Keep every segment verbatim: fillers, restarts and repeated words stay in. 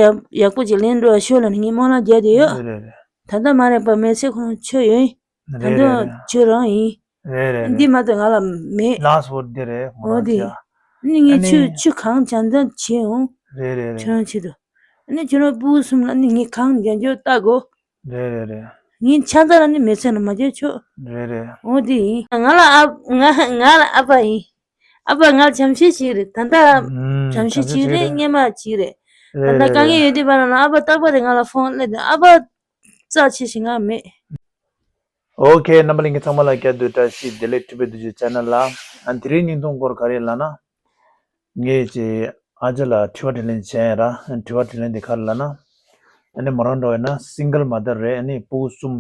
ཡག་ཡག་པོ་ཅིག་ལེན་འགྲོ་བ་ཤོད་ལབ་ནས་ངས་སྨོན་ལམ་རྒྱག་བསྡད་ཡོད། རེད་རེད་རེད། ད་ལྟ་མ་རེད་པ། མེལ་ཚེ་ཁོང་ཁྱོད་ཡོད། ད་རེད་རེད་དུང་རེད། ཁྱོད་རང་ཡིན། རེད་རེད་འདི་རེད། མ་གཏོགས་ང་ལ་མེད། Last word འདི་རེད་མོ་འོ་རང་དེ་ཅག་ནི་ངས་ཨ་ནི། ཁྱོད་ཁྱོད་གང་བྱང་བྱང་བྱེད་འོང་། རེད་རེད་རེད། ཁྱོད་རང་ཆེད་དུ། ཨ་ནི་ཁྱོད་རང་ཕྲུ་གུ་གསུམ་ལ་ནི་ངས་གང་རྒྱག་རྒྱུ་ལྟ་དགོ། རེད་རེད་རེད། ངས་ཆ་ཚང་ལ་ནི་མེལ་ཚེ་ལ་མ་རྒྱག་ཆོག་རེད་རེད། འོ་དེ་ཡིན། ང་ལ་ཨ་ང་ང་ལ་ཨ་ཕ་ཡིན། ཨ་ཕ་ང་ལ་བྱམས་བརྩེ་ཞིག་རེད། ད་ལྟ་ཨུམ། བྱམས་བརྩེ་བྱམས་བརྩེ་ཞིག་ཞིག་རེད། རེད། སྔན་མ་ཞིག་རེད། ད་རེད་ལྟ་རེད་དཀའ་ངལ་རེད། ཡོད་དུས་བར་ལ་ཨ་ཕ་རྟག་པར་རེ་ང་ལ་ཕོན་སླེབས་དུས་ཨ་ཕ་རྩ་ཆེ་ཞིག་ང་མེད། ཨོ་ཁེ། རྣམ་པ་ལྷན་རྒྱས་ཚང་མ་ལ་བསྐྱར་དུ་བཀྲ་ཤིས་བདེ་ལེགས། ཊི་བི་བདུད་རྩི་ཆེ་ནལ་ལ། ཨ་དེ་རིང་བརྙན་ཐུང་སྐོར་ག་རེ་ལབ་ན། ངས་ཀྱི་ཨ་ཅག་ལ་དྲི་བ་དྲིས་ལན་བྱས་ཡིན་ར། དྲི་བ་དྲིས་ལན་དེ་ག་རེ་ལབ་ན། ཨ་ནི་མོ་རང་འགྲོ་ཡིན་ན་སིང་གལ་མ་དར་རེད། ཨ་ནི་ཕྲུ་གུ་གསུམ་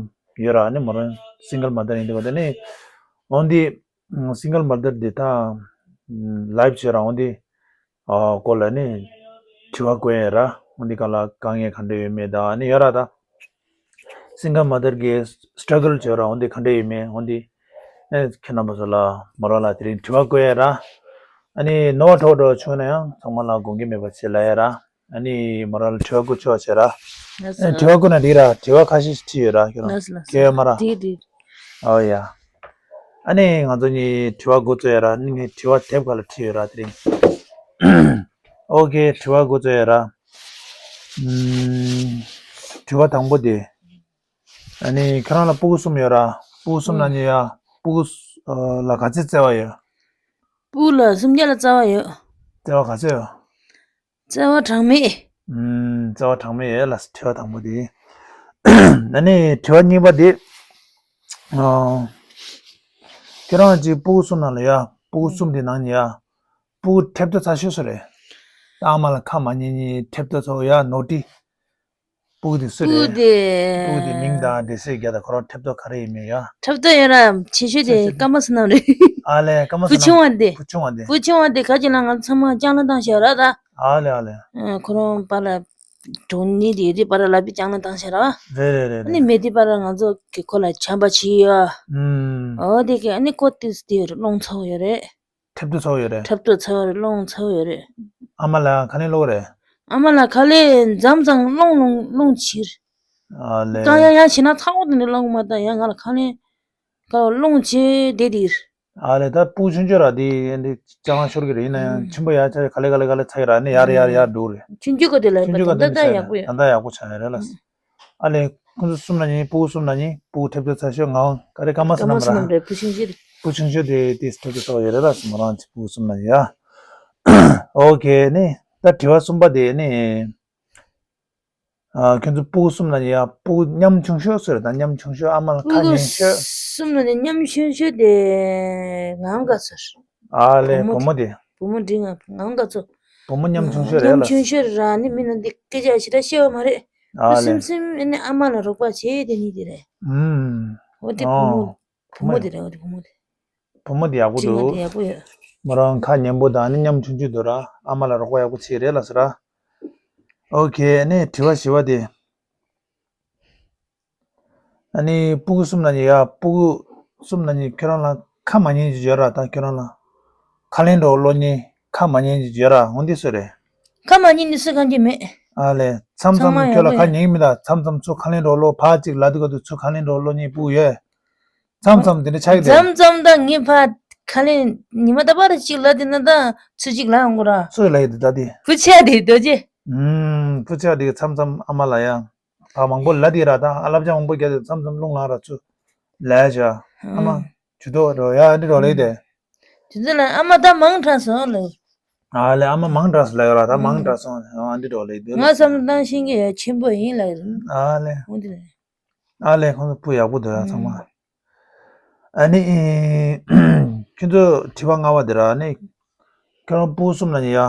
ཡོད་ར། ཨ་ནི་མོ་རང་སིང་གལ་མ་དར་ཡིན་དུས་ག་དེ་ནི་འོན་ཏེ། སིང་གལ་མ་དར་དེ་ད་ལའིབ་བྱས་ར། འོན་ཏེ་ཨ་སྐོར་ལ་ནི་དྲི་བ་བཀོད་ཡིན་ར། འོན་ཏེ་ག་ལ་དཀའ་ངལ་ག་འདྲ་ཡོད་མེད་ད་ཨ་ནི་ཡོད་ར་ད། སིང་གལ་མ་དར་གྱི་སི་ཊྲ་གལ་བྱས་ར། འོན་ཏེ་ག་འདྲ་ཡོད་མེད། འོན་ཏེ་ཨེ་ཁྱེད་རྣམ་པ་ཚོ་ལ་མོ་རང་ལ་དེ་རིང་དྲི་བ་བཀོད་ཡ་ར། ཨ་ནི་ནོར་བ་འཕྲོག་འགྲོ་བྱུང་ན་ཡང་ཚང་མ་ལ་དགོངས་འགལ་མེད་པ་བྱེད་ལ་ཡ་ར། ཨ་ནི་མོ་རང་ལ་དྲི་བ་བཀོད་ཆོག་བྱེད་ར། ལགས་སོ། ཨ་དྲི་བ་བཀོད་ན་འགྲིག་ར། དྲི་བ་ཁ་ཤས་ཤིག་བྲིས་ཡོད་ར་ཁྱོད་རང་། ལགས་སོ་ལགས་སོ། ཁྱོད་མ་ར། འགྲིག་འགྲིག་ཨོ་ཡ། ཨ་ནི་ང་ཚོ་གཉིས་དྲི་བ་འགོ་བཙུགས་ཡ་ར། ཨ་ནི་ངས་དྲི་བ་དེབ་ཁ་ལ་བྲིས་ཡོད་ར་དེ་རིང་། ཨོ་ཁེ། དྲི་བ་འགོ་བཙུགས་ཡ་ར། ཨུམ། དྲི་བ་དང་པོ་དེ། ཨ་ནི་ཁྱེད་རང་ལ་ཕྲུ་གུ་གསུམ་ཡོད་ར། ཕྲུ་གུ་གསུམ་ནང་ནས་ཡ་ཕྲུ་གུ་ཨ་ལ་ག་ཚད་བརྩེ་བ་ཡོད། ཕྲུ་གུ་ལ་སུམ་བརྒྱ་ལ་རྩ་བ་ཡོད། བརྩེ་བ་ག་ཚད་ཡོད། བརྩེ་བ་གྲངས་མེད། ཨུམ། བརྩེ་བ་གྲངས་མེད་ཡོད་ལ། དྲི་བ་དང་པོ་དེ། ཨ་ནི་དྲི་བ་གཉིས་པ་དེ། ཨ་ཁྱེད་རང་གི་ཕྲུ་གུ་གསུམ་ནང་ལ་ཡ་ཕྲུ་གུ་གསུམ་དེ་ནང་ནས་ཡ་ཕྲུ་གུ་ཁྲེབ་ཏོ་ཚ་ཤོས་སུ་རེད། ད་ཨ་མ་ལ་ཁ་མ་ཉན་ཉན་ཁྲེབ་ཏོ་ཚ་བོ་ཡ་ནོ་ཊི། ཕྲུ་གུ་དེ་སུ་རེད། ཕྲུ་གུ་དེ། ཕྲུ་གུ་དེ་མིང་དང་འབྲས་སིལ་རྒྱག་དང་ཁོ་རང་ཁྲེབ་ཏོ་ག་རེ་ཡིན་མིན་ཡ། ཁྲེབ་ཏོ་ཡོད་ར། ཆེ་ཤོས་དེ་ཆེ་ཤོས་དེ། ཀརྨ་བསོད་ནམས་རེད། ཨ་ལས། ཀརྨ་བསོད་ནམས། བུ་ཆུང་བ་དེ། བུ་ཆུང་བ་དེ། བུ་ཆུང་བ་དེ་ག་ཅིག་ལ་ང་ཚང་མ་ལྕང་ལོ་བཏང་བཞག་ར་ད། ཨ་ལས་ཨ་ལས། ཨ་ཁོ་རང་པཱ་ལགས་གྲོངས་ནས་དེ་ཡོད་དུས་པཱ་ལགས་ལབ་པའི་ལྕང་ལོ་བཏང་བཞག་ར་བ། རེད་རེད་རེད་ཨ་ནི་རེད། མེད་དུས་པཱ་ལགས་ང་ཚོ་གི་ཁོ་ལ་བྱམས་པ་བྱེད་ཡ། ཨུམ། ཨོ་དེ་གི་ཨ་ནི་ཁོ་དེ་དེ་སློང་ཚར་ཡོད་རེད། ཁྲེབ་ཏོ་ཚ་བོ་ཡོད་རེད། ཁྲེབ་ཏོ་ཚ་བོ་རེད། སློང་ཚ་བོ་ཡོད་རེད། ཨ་མ་ལགས་ག་ལེར་སློང་རེད། ཨ་མ་ལགས་ག་ལེར་མཚམས་མཚམས་སློང་སློང་སློང་བྱེད། ཨ་ལས། རྐང་ཡང་ཡང་བྱེད་ན་ཚ་བོ་དེ་འདྲ་སློང་མ་ད་ཡང་ང་ལ་ག་ལེར་ག་སློང་བྱེད་བསྡད་དེ། ཨ་ལས། ད་ཕྲུ་གུ་ཆུང་ཆུང་ར་དེ་འདི་ཅང་ཤོར་གི་རེད། ཡིན་ན་ཡང་ཨུམ། ཆེན་པོ་ཡར་ཆགས་ག་ལེ་ག་ལེ་ག་ལེ་ཚ་གི་ར་ནི་ཡར་ཡར་ཡར་འགྲོ་རེད། ཆུང་ཆུང་གོ་དེ་ལ་ཆུང་ཆུང་གོ་ད་དེ་ད་ནི་ཡག་པོ་ཡོད། ད་ད་ཡག་པོ་ཆགས་ཡོད་རེད་ལ། ཨ་ལས། ཁོང་ཚོ་གསུམ་ན་ཡིན། ཕྲུ་གུ་གསུམ་ན་ཡིན། ཕྲུ་གུ་ཁྲེབ་ཏོ་ཚ་ཤོས་ང་ག་རེ་ཀརྨ་བསོད་ནམས་ར། ཀརྨ་བསོད་ནམས་རེད། བུ་ཆུང་ཤོས་རེད། བུ་ཆུང་ཤོས་དེ་དེ་ཁྲེབ་ཏོ་ཚ་བོ་ཡོད་རེད་ལ། སུ་མོ་རང་ཚོ་ཕྲུ་གུ་གསུམ་ན་ཡ། ཨོ་ཁེ་ནི། ད་དྲི་བ་གསུམ་པ་དེ་ནི། ཨ་ཁྱོད་ཚོ་ཕྲུ་གུ་གསུམ་ན་ཡ་ཕྲུ་གུ་ཉམ་ཆུང་ཤོས་སུ་རེད། ད་ཉམ་ཆུང་ཤོས་ཨ་མ་ལ་ཁ་ཕྲུ་གུ་ཉན་ཤོས། གསུམ་ན་ནི་ཉམ་ཆུང་ཤོས་དེ་ངའམ་ག་ཚོད། ཨ་ལས། བུ་བུ་མོ་དེ། བུ་མོ་འདི་ང་ངའམ་ག་ཚོད། བུ་མོ་ཉམ་ཆུང་ཤོས་རེད་ལ། ཉམ་ཆུང་ཤོས་ར་ནི་མི་ན་འདི་སྐད་ཆ་ཞེ་དྲག་བཤད་པ་མ་རེད། ཨ་ལས། སེམས་སེམས་ཨ་ནི་ཨ་མ་ལ་རོགས་པ་བྱེད་དེ་ནི་དེ་རེད། ཨུམ། འོ་དེ་བུ་མོ། ཨོ། བུ་མོ་དེ་རེད། འོ་དེ་བུ་མོ་དེ། བུ་མོ་དེ་ཡག་པོ་འདུག་དྲི་བ་དེ་ཡག་པོ་ཡོད། མོ་རང་ཁ་ཉན་པོ་དང་ཨ་ནི་ཉམ་ཆུང་ཆུང་འདུག་ར། ཨ་མ་ལ་རོགས་པ་ཡག་པོ་བྱེད་རེད་ལ་ཟེར་ར། ཨོ་ཁེ་ཨ་ནི་དྲི་བ་བཞི་པ་དེ། ཨ་ནི་ཕྲུ་གུ་གསུམ་ན་ནི་ཡ་ཕྲུ་གུ་གསུམ་ན་ནི་ཁྱོད་རང་ལ་ཁ་མ་ཉན་གྱི་ཡོད་ར། ད་ཁྱོད་རང་ལ་ཁ་ལན་འགྲོ་སློང་མཁན་ཁ་མ་ཉན་གྱི་ཡོད་ར། འོ་འདི་སུ་རེད། ཁ་མ་ཉན་ནི་སུ་གང་གི་མེད། ཨ་ལས། མཚམས་མཚམས་ཚང་མ་ཁྱོད་ལ་ཡག་པོ་ཁ་ཡོད། ཉན་གི་མི་ད། མཚམས་མཚམས་ཚུར་ཁ་ལན་འགྲོ་སློང་ཕར་གཅིག་ལབ་དུས་ག་དུས་ཚུར་ཁ་ལན་འགྲོ་སློང་མཁན་ཕྲུ་གུ་ཡོད། མཚམས་མཚམས་དེ་འདྲ་ཆགས་ཀྱི་འདུག་མཚམས་མཚམས་ད་ངས་ཕར་ཁ་ལན་ཉི་མ་རྟག་པར་གཅིག་ལབ་དེ་ན་ད་ཚུར་གཅིག་ལབ་ཡོང་གི་ར། སུ་ལབ་ཡོད་དེ་ད་དེ། བུ་ཆེ་དེ་རྡོ་རྗེ། ཨུམ། བུ་ཆེ་དེ་མཚམས་མཚམས་ཨ་མ་ལ་ཡང་ཕར་མང་པོ་ལབ་དེ་ར། ད་ཨ་བསླབ་བྱ་མང་པོ་རྒྱག་དེ་མཚམས་མཚམས་རླུང་ལངས་ར་ཚུར་ལབ་བྱ། ཨ་མ། ཨུམ། ཇུས་གཏོགས་རོ་ཡ་འདི་རོ་ལེ་དེ། དེ་ཚོ་ལ་ཨ་མ་ད་མང་དྲགས་སོང་ལབ། ཨ་ལེ། ཨ་མ་མང་དྲགས་སོང་ལབ་ཡོད་ར། ད་མང་དྲགས་སོང་། ཨ་འདི་རོ་ལེ་དེ། ང་བསམ་བློ་བཏང་ཤེས་མཁན་ཡ་ཆེན་པོ་ཡིན་ལབ་ཡོད། ཨ་ལེ། འོ་དེ་རེད། ཨ་ལས། ཁོང་ཚོ་བུ་ཡག་པོ་འདུག་ཡ་ཚང་མ། ཨ་ནི་ཁྱོད་ཚོ་དྲི་བ་ལྔ་པ་དེ་ར། ཨ་ནི་ཁྱོད་རང་ཕྲུ་གུ་གསུམ་ལ་ནི་ཡ།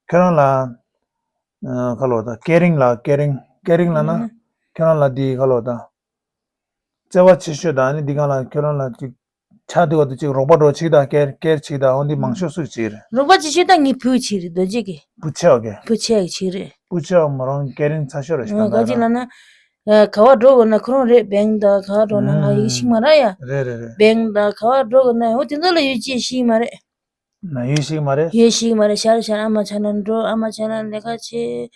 ཁྱོད་རང་ལ་ཨ་ཁ་ལོ་ད་ཀེ་རིང་ལ་ཀེ་རིང་ཀེ་རིང་ལ་ན། ཨ་ཁྱོད་རང་ལ་འདི་ཁ་ལོ་ད་བརྩེ་བ་ཆེ་ཤོས་དང་། ཨ་ནི་འདི་གང་ལ་ཁྱོད་རང་ལ་ཅིག་ཆགས་འདུག་ག་དུས་ཅིག་རོགས་པ་འགྲོ་ཅིག་དང་ཀེར་ཀེར་ཅིག་དང་། འོ་འདི་མང་ཤོས་སུ་ཅིག་རེད། རོགས་པ་ཅིག་ཤོས་ད་ངའི་བུ་ཅིག་རེད། རྡོ་རྗེ་གི། བུ་ཆེ་བ་གི། བུ་ཆེ་བ་ཅིག་རེད། བུ་ཆེ་བ་མོ་རང་ཀེ་རིང་ཚ་ཤོས་རེད་ཤག་ད་ག་ཅིག་ལབ་ན། ཨ་ག་བ་འགྲོ་དགོས་ན་ཁོ་རང་རེད། བེང་དང་ག་བ་འགྲོ་ན་ང་ཡོད་ཤིག་མ་རེད་ཡ། རེད་རེད་རེད། བེང་དང་ག་བ་འགྲོ་དགོས་ན་འོ་དེ་ཚོ་ལ་ཡོད་ཅིག་ཤིག་མ་རེད། ན་ཡོད་ཤིག་མ་རེད། ཡོད་ཤིག་མ་རེད། ཤར་ཤར་ཨ་མ་ཆ་ན་འགྲོ། ཨ་མ་ཆ་ན་ལས་ཀ་བྱེད།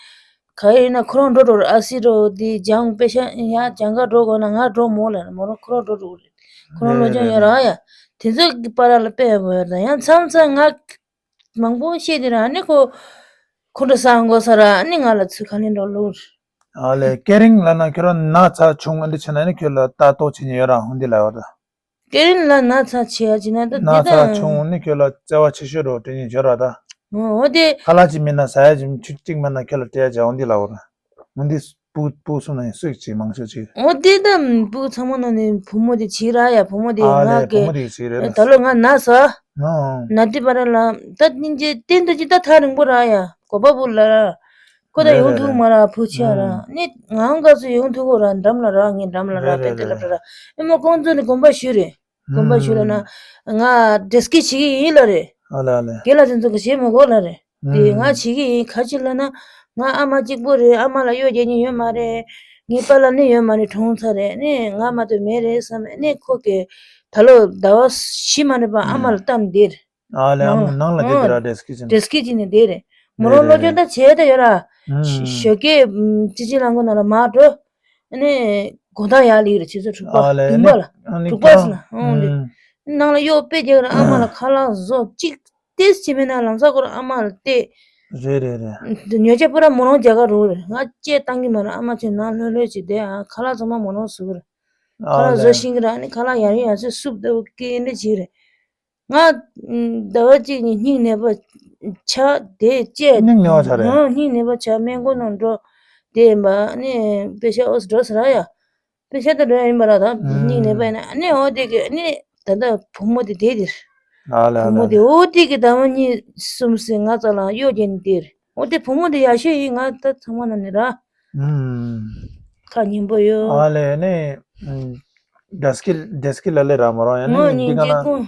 ག་ཡིན་ན་ཁོ་རང་འགྲོ་འགྲོ་རེད། ཨ་སི་འགྲོ་འདི་སྦྱང་དཔེ་ཤ་ཡ་སྦྱང་ག་འགྲོ་དགོས་ན་ང་འགྲོ་མོ་ལ་མོ་རང་ཁོ་རང་འགྲོ་འགྲོ་རེད། ཁོ་རང་བློ་སྦྱོང་ཡོད་ར་ཡ། དེ་ཚོ་གི་པར་ལ་དཔེ་ཡག་པོ་ཡོད་རེད། ད་ཡང་མཚམས་མཚམས་ང་མང་པོ་བཤད་དེ་ར་ནི་ཁོ་ཁོ་འགྲོ་ས་འགོ་ས་ར་ནི་ང་ལ་ཚུར་ག་ལེན་འགྲོ་ལུགས། ཨ་ལས་ཀེ་རིང་ལ་ན་ཁྱོད་རང་ན་ཚ་བྱུང་ཨ་འདི་ཆེ་ན་ནི་ཁྱོད་ལ་ལྟ་རྟོག་བྱེད་ཉེན་ཡོད་ར་འོང་འདི་ལ་ཡོད་ར། ཀེ་རིང་ལ་ན་ཚ་ཆེ་ཡ་ཅི་ན་ད་ན་འདི་ཚ་ད་བྱུང་ནི་ཁྱོད་ལ་བརྩེ་བ་ཆེ་ཤོས་རོ་དྲན་ཉེན་ཡོད་ར་ད། འོ་དེ། ཁ་ལག་ཅིག་མིན་ན་ཟ་ཡ་ཅིག་ཆུ་གཅིག་མིན་ན་ཁྱོད་ལ་སྤྲད་ཡ་ཅིག་འོང་འདི་ལ་ཡོད་ར། འོང་འདི། སྤུ་སྤུ་གསུམ་ནང་སུ་ཅིག་མང་ཤོས་ཅིག་འོ་དེ་ད་སྤུ་ཚང་མ་ནང་ནས་བུ་མོ་དེ་བྱིས་ར་ཡ། བུ་མོ་དེ་ཨ་ང་ལས་བུ་གི་མོ་དེ་བྱིས་རེད་ད། ད་ལོ་ང་ན་ས། ཨང་། ན་དེ་པ་ར་ལ་ད་སྙིང་རྗེ་བསྟན་དུ་ཅི་ད་ཐག་རིང་པོ་ར་ཡ། གོ་པ་བུ་ལ་ར། ཁོ་ད་རེད་ཡོང་རེད་ཐུག་རེད། མ་ར་བུ་ཆ་ར། ཨང་། ནི་ང་འགའ་ཚོ་ཡོང་ཐུག་གོ་ར་འགྲམ་ལ་ར་ངའི་འགྲམ་ལ་ར་རེད་རེད་པེ་ཏི་རེད་ལ་རེད། པྲ་ར་ཨེ་མ་ཁོང་ཚོ་ནི་དགོངས་པ་ཞུ་རེད། དགོངས་པ་ཞུ་ལ་ན། ང་བདེ་སྐྱིད་བྱེད་ཀྱི་ཡིན་ལ་རེད། ཨ་ལ་ཨ་ལ། དེ་ལ་དེ་ཚོ་གི་བྱེད་མི་དགོས་ལ་རེད། དེ་ང་བྱེད་ཀྱི་ཡིན་ག་ཅི་ལ་ན། ང་ཨ་མ་གཅིག་པོ་རེད། ཨ་མ་ལ་གཡོག་རྒྱག་མཁན་ཡོད་མ་རེད། ངའི་པཱ་ལགས་ནི་ཡོད་མ་རེད། གྲོངས་ཚར་རེད། ནི་ང་མ་གཏོགས་མེད་རེད་བསམ་ནི་ཁོ་གི་ད་ལོ་ཟླ་བ་བཞི་མ་རེད་པ་ཨ་མ་ལ་གཏམ་བདེ་རེད། ཨ་ལས་ཨ་མ་ནང་ལ་བསྡད་དེ་ར་བདེ་སྐྱིད་ཅན། བདེ་སྐྱིད་ཅན་ནས་བསྡད་རེད། མོ་རང་བློ་སྦྱོང་ད་བྱས་ད་ཡོད་ར། ཞོགས་ཀས་ཅི་ཅི་ལང་གོ་ན་ལ་མ་འགྲོ། ཨ་ནི་དགོང་དག་ཡར་ལི་རེད་ཆུ་ཚོད་དྲུག་པ་ཨ་ལས་དགོང་དག་ལ་ཨ་ནི་དྲུག་པ་ཟེར་ན་ཨང་ལེ། ནང་ལ་གཡོག་དཔེ་རྒྱག་ར་ཨ་མ་ལ་ཁ་ལག་བཟོ་གཅིག་ཏེས་བྱེད་མེད་ན་ལམ་སང་ཁོ་རང་ཨ་མ་ལ་བལྟས། རེད་རེད་རེད། ཉོ་ཆ་པུ་ར་མོ་རང་རྒྱ་གར་རུ་རེད། ང་ལྕེ་བཏང་གི་མ་ར་ཨ་མ་ཚོས་ནང་ལྷོད་ལྷོད་བྱེད་དེ་ཨ་ཁ་ལག་ཚང་མ་མོ་རང་བཟོ་གི་རེད། ཁ་ཨ་ལག་བཟོ་ལས་ཤེས་ཀྱི་ར་ཨ་ནི་ཁ་ལག་ཡར་ཡར་ཚོས་སུབ་ལྟ་བུ་སྐད་འདྲ་བྱེད་རེད། ང་ཟླ་བ་གཅིག་གཉིས་སྙིང་ནད་པ་ཆགས་དེ་བཅད། སྙིང་ནད་པ་ཆགས་རེད། ཨང་སྙིང་ནད་པ་ཆགས་སྨན་ཁང་ནང་འགྲོ་དེ་ཡིན་པ་ནི་པེ་ཤ་ཨོ་སི་འགྲོ་ཟེར་ཡ། པེ་ཤ་ད་འགྲོ་ཡ་ཡིན་པ་ར་ད་སྙིང་ནད་པ་ཡིན་ན་ནི་ཨོ་དེ་གི་ནི་ད་ལྟ་བུ་མོ་དེ་དེ་དེར། ཨ་ལ་ཨ་བུ་མོ་དེ་ལ་ཨོ་དེ་གི་ཟླ་བ་གཉིས་གསུམ་ཟིན་ང་ཙ་ལ་གཡོག་རྒྱག་ནི་དེར་ཨོ་དེ་བུ་མོ་དེ་ཡག་ཤོས་ཡིན། ང་ད་ཚང་མ་ན་ནི་ར། ཁ་སྙན་པོ་ཡོད། ཨ་ལས་ནི་ཌེ་སི་ཀི་ཌེ་སི་ཀི་ལ་ལས་ར་མ་རང་ཡ་ནི་ངོ་འདི་སྙིང་ག་རྗེ་ན། ཀུན།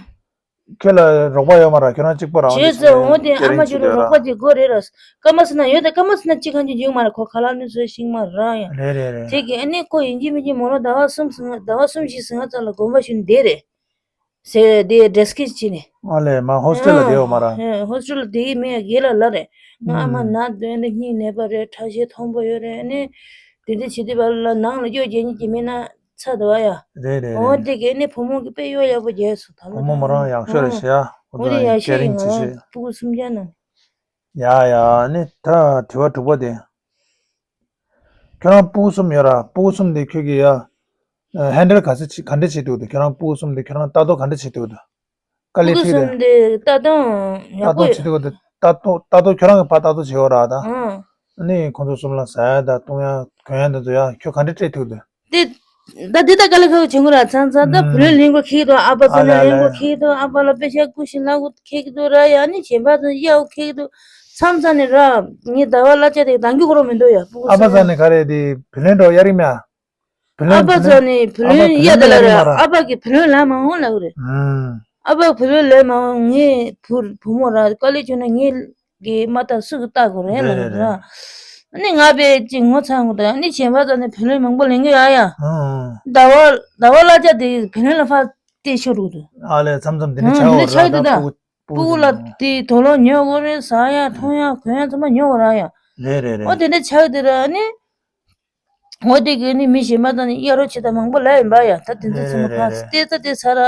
ཁྱོད་ལ་རོགས་པ་ཡོད་མ་ར་ཁྱོད་རང་གཅིག་པོ་རང་བྱས་ཙང་འོ་དེ་ཨ་མ་ཁྱོད་རང་རོགས་པ་དེ་དགོས་རེད་ར། སྐར་མ་སི་ན་ཡོད་ད་སྐར་མ་སི་ན་གཅིག་གང་གཅིག་འཇུག་མ་ར་ཁོ་ཁ་ལག་ནི་ཚོའི་ཤིང་མ་ར་ཡ། རེད་རེད་རེད། དེ་གི་ཨ་ནི་ཁོ་ཡིན་གཅིག་མིན་གཅིག་མོ་རང་ཟླ་བ་གསུམ་ཟིན་ཟླ་བ་གསུམ་བཞི་ཟིན་ང་ཙམ་ལ་དགོངས་པ་ཞུ་ནི་བསྡད་རེད། ཟེར་དེ་ཌེ་སི་ཀི་བྱས་ནས། ཨ་ལས་མ་ཧོ་སི་ཊེལ་ལ་བསྡད་ཡོད་མ་ར། ཧོ་སི་ཊེལ་ལ་བསྡད་ཀྱི་མེད་རྒན་ལགས་ལ་རེད། ང་ཨ་མ་ན་དོན་དུ་སྙིང་ནད་པ་རེད། ཁྲག་ཤེད་མཐོན་པོ་ཡོད་རེད་ཨ་ནི། དེ་འདྲ་བྱེད་དུས་བར་ལ་ནང་ལ་གཡོག་རྒྱག་མཁན་གྱི་མི་ན་ཚ་དོ་ཡ། རེད་རེད་འོ་རེད། དེ་གས་ནི་བུ་མོ་གི་དཔེ་གཡོག་ཡག་པོ་རྒྱག་སོང་ད་བུ་མོ་མོ་རང་ཡག་ཤོས་རེད་ཤི་ཡ། ཁོ་འོ་ཚོ་དེ་ཡང་ཡག་ཤོས་ཀེ་རིང་ཡིན་ང་བྱེད་ཤི། སྤུ་གུ་གསུམ་ཆ་ན། ཡ་ཡ་ནི་ད་དྲི་བ་དྲུག་པ་དེ། ཁྱོད་རང་སྤུ་གུ་གསུམ་ཡོད་ར། སྤུ་གུ་གསུམ་དེ་ཁྱོད་ཀྱི་ཡ། ཧེན་ཌལ་ག་ཚོད་བྱེད་ག་འདྲ་བྱེད་ཐུབ་འདུག་ཁྱོད་རང་སྤུ་གུ་གསུམ་དེ་ཁྱོད་རང་ལྟ་རྟོག་ག་འདྲ་བྱེད་ཐུབ་འདུག་དཀའ་ལས་སྤུ་གུ་ཁྲིད་རེད། གསུམ་དེ་ལྟ་སྟངས་ཡག་ལྟ་པོ་རྟོག་ཡོད། བྱེད་ཐུབ་འདུག་ལྟ་རྟོག་ལྟ་རྟོག་ཁྱོད་རང་གི་ཕར་ལྟ་རྟོག་བྱེད་འོ་ར་ད། ཨང་། ཨ་ནི་ཁོང་ཚོ་གསུམ་ལ་ཟ་ཡ་དང་བཏུང་ཡ་གོན་ཡ་འདི་ཚོ་ཡ་ཁྱོད་ག་འདྲ་སྤྲད་ཐུབ་འདུག་དེ། ད་འདི་ད་དཀའ་ལས་ཁག་པོ་བྱུང་གི་ར་ཚང་ཚང་ད་བུ་ལོན་ལེན་དགོས་ཁེལ་འདུག་ཨ་ཕ་ཚོ་ནས་ལེན་དགོས་ཁེལ་འདུག་ཨ་ཕ་ལ་པེ་ཤ་ཀུ་ཤི་ལ་དགོས་ཁེལ་འདུག་ར་ཡ་ནི་གཞན་པ་ཚོ་གཡའ་འོ་ཁེལ་འདུག་མཚམས་མཚམས་ནས་ར་ངའི་ཟླ་བ་གླ་ཆ་དེ་འདང་རྒྱུ་ཁོ་རང་མི་འདུག་ཡ་སྤུ་གུ་ཨ་ཕ་ཚོ་ཚོ་ནས་ག་རེ་དེ་བུ་ལོན་འགྲོ་ཡ་རིག་མེད་ཨ། བུ་ལོན་ཨ་ཕ་ཚོ་ནས་བུ་ལོན་ཨ་ཕ་གཡ་ད་ལ་ར་ཨ་ཕ་གི་བུ་ལོན་ལ་མ་འོང་ལ་གི་རེད། ཨ་ཕ་བུ་ལོན་ལ་མ་འོང་ངའི་བུ་བུ་མོ་ར་དཀའ་ལས་བྱུང་ན་ངའི་གི་མ་ལྟ་སུ་གི་ལྟ་དགོས་རེད་ལ་རེད་ར། རེད་རེད། ཨ་ནི་ང་པས་ཅིག་ངོ་ཚ་ངོ་ད་ཨ་ནི་གཞན་པ་ཚོ་ནས་བུ་ལོན་མང་པོ་ལེན་གི་ཡ་ཡ། ཨང་། ཟླ་བ་ཟླ་བ་གླ་ཆ་དེ་བུ་ལོན་ལ་ཕར་སྟེར་ཤོར་འདུག་འདུག་ཨ་ལས་མཚམས་མཚམས་དེ་ནི་ཨང་ཆགས་འོ་དེ་ནི་ཆགས་ར་འདུག་ད་ད་སྤུ་གུ་སྤུ་གུ་ལ་དེ་དོ་ལོ་ཉོ་དགོས་རེད་ཟ་ཡ་འཐུང་ཡ་གོན་ཡ་ཚང་མ་ཉོ་དགོས་ར་ཡ། རེད་རེད་ཨོ་རེད། དེ་འདྲ་ཆགས་དེ་ར་ཨ་ནི། འོ་དེ་གི་ནི་མི་གཞན་པ་དང་ནི་གཡར་རོགས་བྱེད་དང་མང་པོ་ལ་ཡིན་པ་ཡ་ད་དེ་ཚོ་རེད་ཚང་མ་རེད་ཕར་རེད། སྟེ་ད་དེ་ཚ་ར།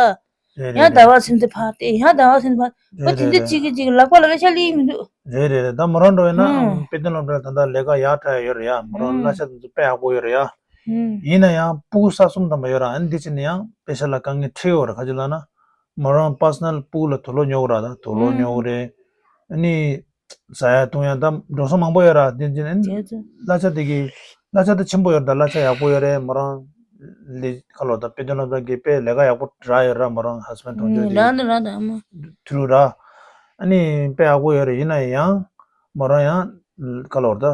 རེད་ཡང་རེད་ཟླ་བ་རེད། ཚིམ་དེ་ཕར་སྟེ་ཡང་ཟླ་བ་ཚིམ་ཕར། འོ་རེད་དེ་རེད་འདྲ་རེད། གཅིག་གི་གཅིག་ལག་པ་ལ་བེ་ཤ་ལི་མི་འདུག་རེད་རེད་རེད། ད་མོ་རང་འགྲོ་ཡིན་ན་ཨང་། དཔེ་སྟོན་སློབ་གྲྭ་ད་ལྟ་ལས་ཀ་ཡག་དྲག་ཡོད་རེད་ཡ། མོ་རང་ཨང་གླ་ཆ་དེ་ཚོ་དཔེ་ཡག་པོ་ཡོད་རེད་ཡ། ཨང་། ཡིན་ན་ཡང་སྤུ་གུ་ས་གསུམ་ཐམ་པ་ཡོད་ར་ཨ་ནི་འདི་ཕྱིན་ན་ཡང་པེ་ཤ་ལ་དཀའ་ངལ་འཕྲད་ཡོད་རེད། ག་ཅི་ལབ་ན་མོ་རང་པར་སོ་ནལ་སྤུ་གུ་ལ་དུག་ལོག་ཉོ་དགོས་ར་ད་དུག་ལོག་ཨང་ཉོ་དགོས་རེད། ཨ་ནི། ཟ་ཡ་འཐུང་ཡ་ད་འགྲོ་སོང་མང་པོ་ཡོད་ར་དེ་ཅི་ནས་དེ་ཚོ། གླ་ཆ་དེ་གི་གླ་ཆ་དེ་ཆེན་པོ་ཡོད་ར་ད་གླ་ཆ་ཡག་པོ་ཡོད་རེད། མོ་རང་ལས་ཁ་ལོ་ད་དཔེ་སྟོན་སློབ་གྲྭ་གི་དཔེ་ལས་ཀ་ཡག་པོ་རག་ཡོད་ར་མོ་རང་ཧ་སི་བེན་ཌི་གྲོངས་ཆོག་དེ་རག་ནི་རག་ད་ཨ་མ། དུ་རུ་ར་ཨ་ནི་དཔེ་ཡག་པོ་ཡོད་རེད། ཡིན་ན་ཡང་མོ་རང་ཡང་ཁ་ལོ་ད་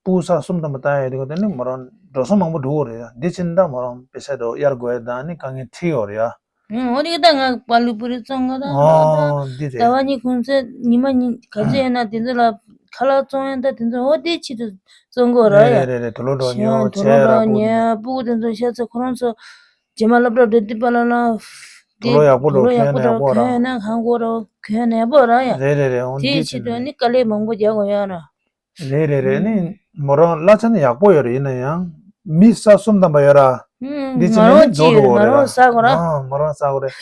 སྤུ་གུ་ས་གསུམ་ཐམ་པ་ལྟ་ཡ་ཡོད་དེ་གོ་དེ་ནི་མོ་རང་འགྲོ་སོང་མང་པོ་འགྲོ་གི་རེད། ཡ་འདི་ཕྱིན་ད་མོ་རང་པེ་ས་དོ་གཡར་དགོས་ཡ་ད་ཨ་ནི་དཀའ་ངལ་འཕྲད་ཡོད་རེད་ཡ། ཨང་། འོ་དེ་ད་ང་པ་ལུ་པུ་རི་བཙོང་ག་ད་ཨོ་འདི་ད་རེད། ཟླ་བ་གཉིས་གུང་ཚེ་ཉི་མ་གཉིས་ག་ཚོད་ཡིན་ན་དེ་ཚོ་ལ་ཁ་ལག་བཙོང་ཡ་ད་དེ་ཚོ་འོ་དེ་ཆེད་དུ་བཙོང་གི་ར་ཡ། རེད་རེད་རེད། དུག་ལོག་འགྲོ་ཉོ་དུག་ལོག་བྱས་ར་འགྲོ་པུ་ཉོ་སྤུ་གུ་དེ་ཚོ་ཤ་ཚ་ཁོ་རང་ཚོ་རྗེས་མ་སློབ་གྲྭ་འགྲོ་དུས་པ་ལ་ལ་དུག་ལོག་ཡག་པོ་འགྲོ་གོན་ཡག་པོ་འགྲོ་གོན་ཡག་ན་གང་དགོས་ར་གོན་ཡག་པོ་ར་ཡ། རེད་རེད་རེད། འོ་དེ་འདི་ཆེད་དུ་ནི་དཀའ་ལས་མང་པོ་རྒྱག་དགོས་ཡ་ར། རེད་རེད་རེད། ཨ་ནི་ མོ་རང་གླ་ཆ་ནི་ཡག་པོ་ཡོད་རེད། ཡིན་ན་ཡང་མི་ས་གསུམ་ཐམ་པ་ཡོད་ར། ཧུམ། འདི་ང་ཕྱིན་ནས་རང་ནི་རྫོགས་གཅིག་འགྲོ་ང་རེད་ར། རང་ཟ་དགོས་ར། ཨ། མོ་རང་ཟ་དགོས་རེད།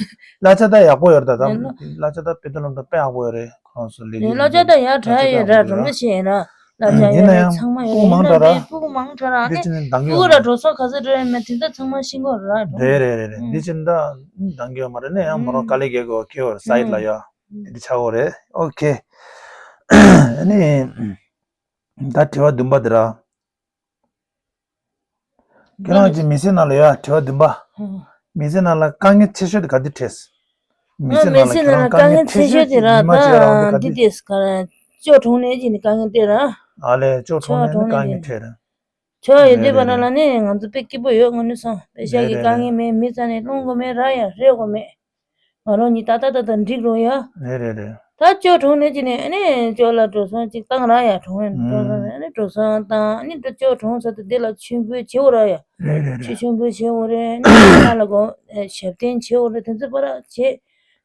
གླ་ཆ་ད་ཡག་པོ་ཡོད་རེད། ད་ད་ཡིན་ན། གླ་ཆ་ད་དཔེ་སྟོན་ལ་ད་དཔེ་ཡག་པོ་ཡོད་རེད། ཁོ་རང་ཚོ་ལས་ཡིན། ཀྱི་གླ་ཆ་ཡིན། ད་ཡག་གླ་ཆ་དྲག་ཡོད་ད་ར། ཡག་པོ་རོང་ཡོད་པོ་ཆེ་ཡིན་ར། གླ་ཆ་ཡིན་ཡོད་ན་རེད། ཡང་ཚང་མ་ཡོད། སྤུ་གུ་ཡིན་ན་མང་དྲགས་ར། དེ་སྤུ་གུ་མང་དྲགས་ར། ཨ་འདི་ནི་ཕྱིན་ནས་འདང་གི་སྤུ་གུ་ཡོད་ར་མ་རེད། འགྲོ་སོང་ག་ཚོད་སྤྲད་ཡོད་མེད་དེ་ད་ཚང་མ་ཤེས་ཀྱི་ཡོད་ར། རེད་རེད་རེད་རེད། ཨུམ། འདི་ཕྱིན་ད་འདང་གི་ཡོད་མ་རེད། ནས་ཡང་མོ་རང་ཨུམ། དཀའ་ལས་རྒྱག་དགོས་ཁེལ་བ་རེད། སའིད་ལ་ཡ། ཨུམ། འདི་ཆགས་ཡོད་རེད། ཨོ་ཁེ། ཨ་ནི། ད་དྲི་བ་བདུན་པ་འདི་ར། ཁྱེད་རང་གི་མི་ཚེ་ནང་ལ་ཡ། དྲི་བ་བདུན་པ། ཧུམ། མི་ཚེ་ནང་ལ་དཀའ་ངལ་ཆེ་ཤོས་དེ་ག་དེ་འཕྲད། མི་ཚེ་ནང་ལ་ཁྱེད་རང་དཀའ་ངལ་ཆེ་ཤོས་དེ་ར། ཉི་མ་གཅིག་རང་དེ་ག་ད་དེ། འདི་དེ་ག་ར་ཅོ་གྲོང་ནས་ཀྱི་ནི་དཀའ་ངལ་དེ་ར། ཨ་ལས། ཅོ་གྲོང་ནས་ནི་དཀའ་ངལ་འཕྲད་ར། ཆོ་ཡོད་དུས་པ་ལ་ལ་ནི་ང་ཚོ་དཔེ་སྐྱིད་པོ་ཡོད། དངོས་གནས་སོང་། པེ་ཤག་གི་དཀའ་ངལ་མེད། མི་ཚ་ནས་སློང་དགོས་མེད་ར་ཡ། རེད་དགོས་མེད། ང་རང་གཉིས་ཏག་ཏག་ཏག་ཏག་འགྲིག་རོགས་ཡ། རེད་རེད་རེད། ད་ཅོ་གྲོང་ནས་ཅི་ནས་ཨ་ནི་ཅོ་ལ་འགྲོ་སོང་ཅིག་བཏང་ར་ཡ། གྲོང་ཨེ་འགྲོ་སོང་། ཨ་ནི་འགྲོ་སོང་བཏང་། ཨ་ནི་ཅོ་གྲོང་ས་དེ་འདི་ལ་མཆོད་འབུལ་བྱེད་འོ་ར་ཡ། རེད་རེད་ཆོས་རེད། མཆོད་འབུལ་བྱེད་འོ་རེད། ཨ་ནི་ང་ལ་གོ་ཞབས་བརྟན་བྱེད་འོ་རེད། དེ་ཚོ་པ་ར་བྱེད།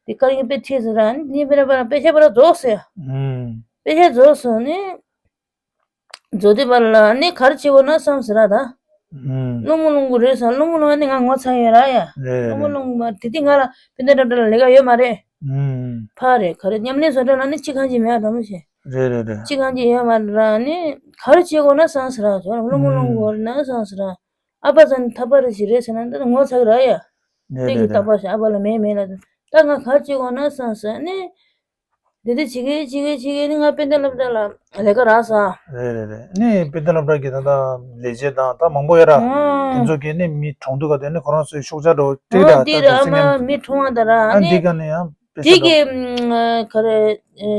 དེ་དཀའ་ངལ་དཔེ་འཕྲད་ཟེར་ར། ཨ་ནི་དེ་པ་ར་པ་ར་པེ་ཤག་པ་ར་རྫོགས་སོང་ཡ། ཨུམ། པེ་ཤག་རྫོགས་སོང་ནི། རྫོགས་དུས་པ་ལ་ནི་ག་རེ་བྱེད་དགོས་ན་བསམ་ཟེར་ར་ད། ཨུམ། སློང་མོ་སློང་དགོས་རེད་བསམ། སློང་མོ་སློང་ནི་ང་ངོ་ཚ་ཡོད་ར་ཡ། རེད་རེད། སློང་མོ་སློང་དགོས་མ་དེ་དུས་ང་ལ་ཕན་བདེ་འགྲོ་འགྲོ་ལ་ལས་ཀ་ཡོད་མ་རེད། ཨུམ། ཕ་རེད་ག་རེ་ཉམས་ལེན་བཟོ་འདྲ་ལ་ནི་ཅི་གང་ཅི་མེད་ཨ་འགྲོ་མི་ཤེས། རེད་རེད་རེད། ཅི་གང་ཅི་ཡོད་མ་ར་ནི་ག་རེ་བྱེད་དགོས་ན་བསམ་ཟེར་ར། ཇོ་ལ་སློང་མོ་སློང་དགོས་རེད་ན་བསམ་ཟེར་ར། ཨ་ཕ་ཚ་ནི་ཐ་པ་རེ་ཞིག་རེད་ཟེར་ན་འདི་ངོ་ཚ་གི་ར་ཡ། རེད་རེད་རེད། ཏིག་གི་ཐ་པ་ཞིག་ཨ་ཕ་ལ་མེད་མེད་ལ་ད་ང་ག་རེ་བྱེད་དགོས་ན་བསམ་ཟེར་ནི། འདི་འདྲ་བྱེད་ཀྱི་བྱེད་ཀྱི་བྱེད་ཀྱི་ནི་ང་དཔལ་ལྡན་སློབ་གྲྭ་ལ་ལས་ཀ་རག་ས། རེད་རེད་རེད། ནི་དཔལ་ལྡན་སློབ་གྲྭ་གི་ད་ལྟ་ལས་བྱེད་དང་ད་མང་པོ་ཡོད་ར། ཨང་། དེ་ཚོ་གི་ནི་མི་གྲོངས་དུས་ག་དེ་ནི་ཁོ་རང་ཚོའི་ཤོག་བྱ་འགྲོ་སྤྲད་ཨང་ར། འདི་ད་ར་ཨ་མ་མི་གྲོངས་བ་ད་ར། ཨ་ནི་འདི་ག་ནི་ཡང་དཔེ་དེ་ཆ་གི་ག་རེ་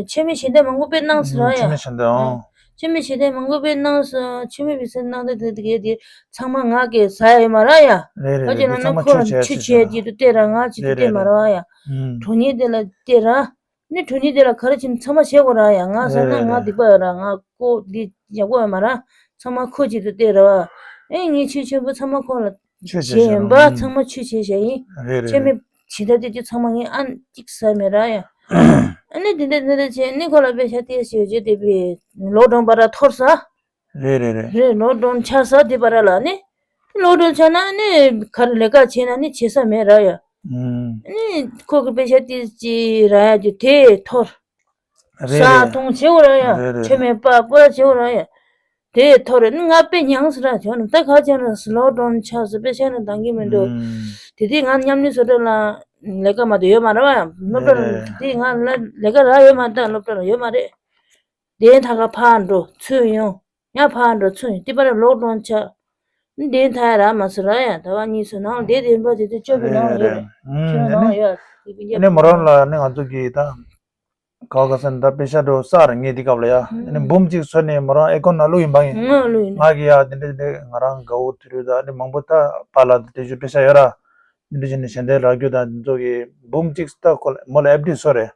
མཆོད་མེ་ཞལ་འདེབས་མང་པོ་དཔེ་གནང་ས་ར་ཡ། མཆོད་མེ་ཞལ་འདེབས་ཨང་། མཆོད་མེ་ཞལ་འདེབས་མང་པོ་དཔེ་གནང་ས། མཆོད་མེ་བི་སེ་གནང་དེ་དེ་དེ་གི་དེ་ཚང་མ་ང་གི་ཟ་ཡ་ཡོད་མ་ར་ཡ། རེད་རེད་རེད། ག་ཅི་ན་ན་ཁོ་ལ་ཆུ་ཆེ་དེ་དུ་སྟེར་ར། ང་ཅི་དུ་སྟེར་མ་ར་བ་ཡ། གྲོ་ཉེ་དེ་ལ་སྟེར་ར། ནི་གྲོ་ཉེ་དེ་ལ་ག་རེ་བྱིན་ཚང་མ་བྱེད་དགོས་ར་ཡ། ང་ཟ་ན་ང་སྡིག་པ་ཡོད་ར། ང་ཀོ་འདི་ཡག་པོ་ཡོད་མ་ར། ཚང་མ་ཁོ་ཅི་དུ་སྟེར་ར་བ། ཨེ་ངས་ཆུ་ཆེན་པོ་ཚང་མ་ཁོ་ལ་བྱེད་ཡིན་པ། ཚང་མ་ཆུ་ཆེ་བྱ་ཡིན། མཆོད་མེ་བྱེད་ཐབས་དེ་ཚང་མ་ངས་ཨ་གཅིག་ཟ་མེད་ར་ཡ། ཨ་ནི་དེ་འདྲ་དེ་འདྲ་བྱས་ནི་ཁོ་ལ་པེ་ཤག་དེ་ཞེ་བྱས་དེ་པའི་ལོག་གྲོང་པ་ར་འཐོར་ས། རེད་རེད་རེད། རེད། ལོག་གྲོང་ཆགས་ས་དེ་པ་ར་ལ་ནི། ལོག་གྲོང་ཆགས་ན་ནི་ག་རེ་ལས་ཀ་བྱེད་ན་ནི་བྱེད་ས་མེད་ར་ཡ། ཨུམ། ནི་ཁོ་གི་པེ་ཤག་དེ་ཅི་ར་ཡ་ཅི་དེ་འཐོར། རེད་རེད། ས་འཐུང་བྱེད་འོ་ར་ཡ། རེད་རེད། མཆོད་མེ་སྤར་སྤོ་ར་བྱེད་འོ་ར་ཡ། དེ་འཐོར་རེད། ནི་ང་དཔེ་མྱངས་ས་ར་བྱོན་ནི་ད་ག་བྱས་ན་ལོག་གྲོང་ཆགས་ས་པེ་ཤག་ནི་འདང་གི་མི་འདུག་ཨུམ། དེ་དུས་ང་མཉམ་ལས་བཟོ་གྲྭ་ལ་ལས་ཀ་མ་གཏོགས་ཡོད་མ་ར་བ་ཡ། སློབ་གྲྭ་ལ་རེད་རེད། དེ་དུས་ང་ལ་ལས་ཀ་རག་ཡོད་མ་རེད། ད་སློབ་གྲྭ་ལ་ཡོད་མ་རེད། དེ་ཐ་ཁ་ཕར་འགྲོ་ཚུར་ཡོང་། ཡང་ཕར་འགྲོ་ཚུར་ཡོང་། དེ་པར་ལོག་གྲོང་ཆགས། འདི་ཐ་ཡ་ར་མ་སུ་ར་ཡ། ད་བ་གཉིས་སུ་ནང་དེ་དེ་འབའ་དེ་དུ་སྤྱོད་པའི་ནང་ཡོད་རེད། ཨུམ། ཁྱོད་ནང་ཡོད་དེ་ནི་མོ་རང་ལ་ནི་ང་ཚོ་གི་ད་ག་ག་ས་ནི་ད་པེ་ཤག་འགྲོ་ས་ར་ངས་དེ་སྐབས་ལ་ཡ་ནི་འབུམ་གཅིག་སོ་ནས་མོ་རང་ཨེ་ཀོན་ན་བླུག་ཡིན་པ་ཡིན། ང་བླུག་ཡིན། ང་གི་ཡ་དེ་འདྲ་དེ་ང་རང་དགའ་བོ་དུ་རུ་ད་ནི་མང་པོ་ད་པ་ལ་དེ་ཚོ་པེ་ཤག་ཡོད་ར། འདི་འདྲ་བྱས་ནས་ཞལ་འདེབས་རག་རྒྱུ་དང་འདི་ཚོ་གི་འབུམ་གཅིག་ལྟ་ཁོ་ལ་མོ་ལ་ཨེཕ་ཌི་བཟོ་རེད།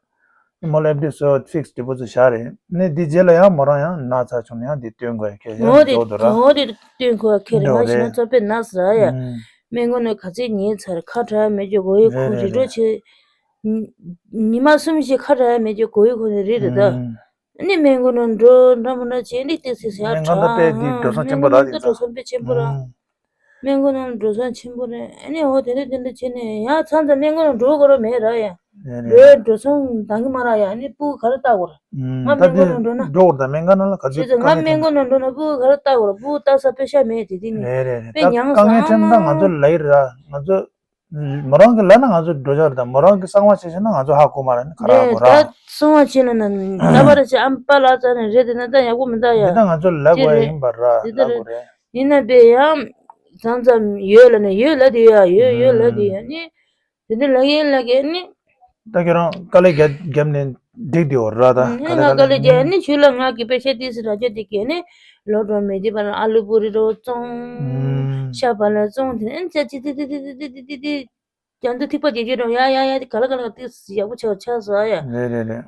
མོ་ལ་ཨེཕ་ཌི་བཟོ་ཕིག་སི་ཌི་པོ་ཛི་ཊི་བཞག་རེད། ནས་འདི་རྗེས་ལ་ཡང་མོ་རང་ཡང་ན་ཚ་བྱུང་ནས་ཡང་འདི་སྟོན་དགོས་ཁེལ་ཡང་འོ་དེ་འགྲོ་འདུག་ར། འོ་དེ་སྟོན་དགོས་ཁེལ་རེད། འགྲོ་ང་ཞིག་རེད། ན་ཚ་དཔེ་ན་ཟ་ཡ། ཨུམ། སྨན་ཁང་ནས་ག་ཚད་ཉལ་ཚར་ཁ་བྲལ་མེད་ཀྱི་གོ་ཡི་ཁུ་རེད་རི་རེད་འགྲོ་རེད། ཆེ། ཉི་མ་གསུམ་ཞིག་ཁ་བྲལ་མེད་ཀྱི་གོ་ཡི་ཁུ་རི་རི་རེད་ད། ཨུམ། ཨ་ནི་སྨན་ཁང་ནང་འགྲོ་འདྲ་མི་འདྲ་བྱས་ནས་ཏོག་ཙམ་ཡར་སྨན་ཁང་ད་དྲག་དཔེ་འདི་འགྲོ་སོང་ཆེན་པོ་ར། སྨན་ཁང་ནང་ད་འགྲོ་སོང་དཔེ་ཆེན་པོ་ར། ཨུམ། སྨན་ཁང་ནང་འགྲོ་སོང་ཆེན་པོ་རེད། ཨ་ནི་འོ་དེ་འདྲ་དེ་འདྲ་བྱས་ནས་ཡང་མཚམས་མཚམས་སྨན་ཁང་ནང་འགྲོ་དགོས་ར་མེད་ར་ཡ། རེད་རེད། འགྲོ་འགྲོ་སོང་འདང་གི་མ་ར་ཡ། ཨ་ནི་སྤུ་གུ་ག་རེ་ལྟ་དགོས་ར། ཨུམ། ང་ད་སྨན་ཁང་དེ་ནང་འགྲོ་ན། འགྲོ་དགོས་ར་མེད་མཁན་ནང་ལ་ག་ཚོད་བྱས་ཙང་ང་སྨན་ཁང་ནང་འགྲོ་ན་སྤུ་གུ་ག་རེ་ལྟ་དགོས་ར། སྤུ་གུ་ལྟ་ས་དཔེ་ཤ་མེད་དེ་དེ་ནི། རེད་རེད་རེད། དཔེ་ད་མྱངས་དཀའ་ངལ་ས་ཆེ་ན་ད་ང་ཚོ་ལ་ཡི་ར་ང་ཚོ། མོ་རང་གི་ལབ་ན་ང་ཚོ་འགྲོ་ཆོག་རེད། ད་མོ་རང་གི་གསང་བ་བྱས་བྱས་ན་ང་ཚོ་ཧ་གོ་མ་རེད། ནི་ག་རེ་རེད་གོ་ར། ད་གསང་བ་བྱས་ན་ན་ད་པ་ར་ཆེ་ཨམ་པ་ལ་ཙ་ནས་རེད་དེ་ན་ད་ཡག་པོ་མི་འདུག་ཡ། འདི་ད་ང་ཚོ་ལབ་དགོས་ཡ་ཡིན་པ་ར། འདི་ད་ལབ་རེད། དགོས་རེད། ཡིན་ན་པས་ཡང་མཚམས་མཚམས་ཡོད་ལ་ནི་ཡོད་ལ་དེ་ཡ་ཡོད་ཡོད་ལ་དེ་ཡ་ནི། དེ་འདྲ་ལ་ཡིན་ལ་གས་ནི། ད་ཁྱོད་རང་དཀའ་ལས་རྒྱབ་རྒྱབ་ནས་འགྲིག་དེ་འོ་ར། ད་ཨུམ། ག་ལེ་ང་ག་དཀའ་ལས་ལས་རྒྱབ་ནི་ཆུ་ལ་ང་གི་པེ་ཤ་ཏི་སི་ར་ཅོ་དེ་གས་ནི་ལོ་གྲོ་མེད་དེ་པར་ཨ་ལུ་པུ་རི་རོ་བཙོང་། ཨུམ། ཤ་བ་ལ་བཙོང་དེ་ནི་ཅ་ཅི་ཏི་ཏི་ཏི་ཏི་ཏི་ཏི་ཏི་ཏི། རྒྱ་མདུད་ཐིགས་པ་རྒྱག་རྒྱུ་རོ་ཡ་ཡ་ཡ་དེ་ག་ལ་ག་ལ་ག་ཏི་སི་ཡག་པོ་ཆགས་ཆགས་སོ་ཡ། རེད་རེད་རེད།